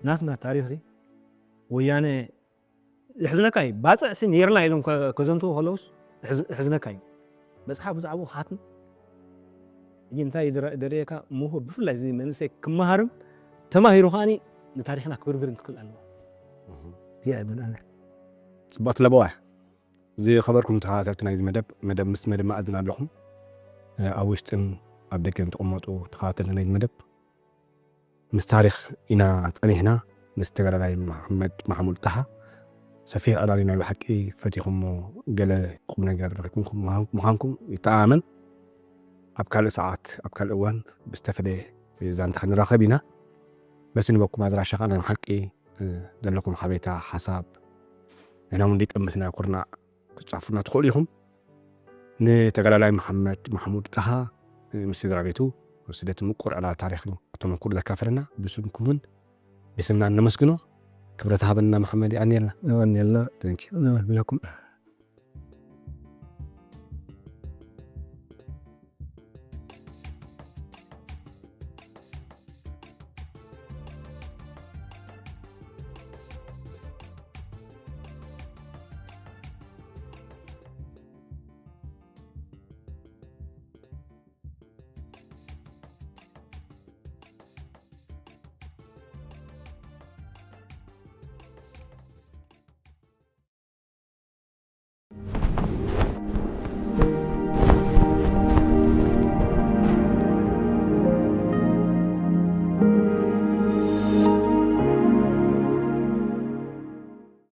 ናትና ታሪኽ እዚ ወያነ የሕዝነካ እዩ። ባፅዕ ሲ ነይርና ኢሎም ከዘንትዉ ከለውስ የሕዝነካ እዩ። መፅሓፍ ብዛዕባኡ ክሓትም ሕጂ እንታይ ደረየካ ምሁር ብፍላይ እዚ መንእሰይ ክመሃርም ተማሂሩ ከዓኒ ንታሪኽና ክብርብርን ክኽእል ኣለዎ። እዚኣ ይብል ኣነ። ፅቡቅ ትለበዋ ዝኸበርኩም ተኸታተልቲ ናይዚ መደብ መደብ ምስ መደብ መኣዝን ኣለኹም ኣብ ውሽጥን ኣብ ደገን ትቕመጡ ተኸታተልቲ ናይዚ መደብ ምስ ታሪኽ ኢና ጸኒሕና ምስ ተጋዳላይ መሓመድ ማሕሙድ ጣሃ ሰፊሕ ዕላል ኢና ብሓቂ ፈቲኹሞ ገለ ቁም ነገር ረኺብኩም ምዃንኩም ይተኣማመን ኣብ ካልእ ሰዓት ኣብ ካልእ እዋን ብዝተፈለየ ዛንታ ክንራኸብ ኢና በቲ ንበኩም ኣድራሻ ከዓ ናይ ብሓቂ ዘለኩም ሓቤታ ሓሳብ ንሕና እውን ሊጠምትና ኩርናዕ ክትፅሕፉና ትኽእሉ ኢኹም። ንተጋዳላይ መሓመድ ማሕሙድ ጣሃ ምስ ስድራ ቤቱ ስደት ምቁር ዕላል ታሪኽን ተመኩሮ ዘካፈለና ብስምኩምን ብስምና ነመስግኖ። ክብረት ሃበና መሓመድ። የቐንየልና። የቐንየልና። Thank you። ብለኩም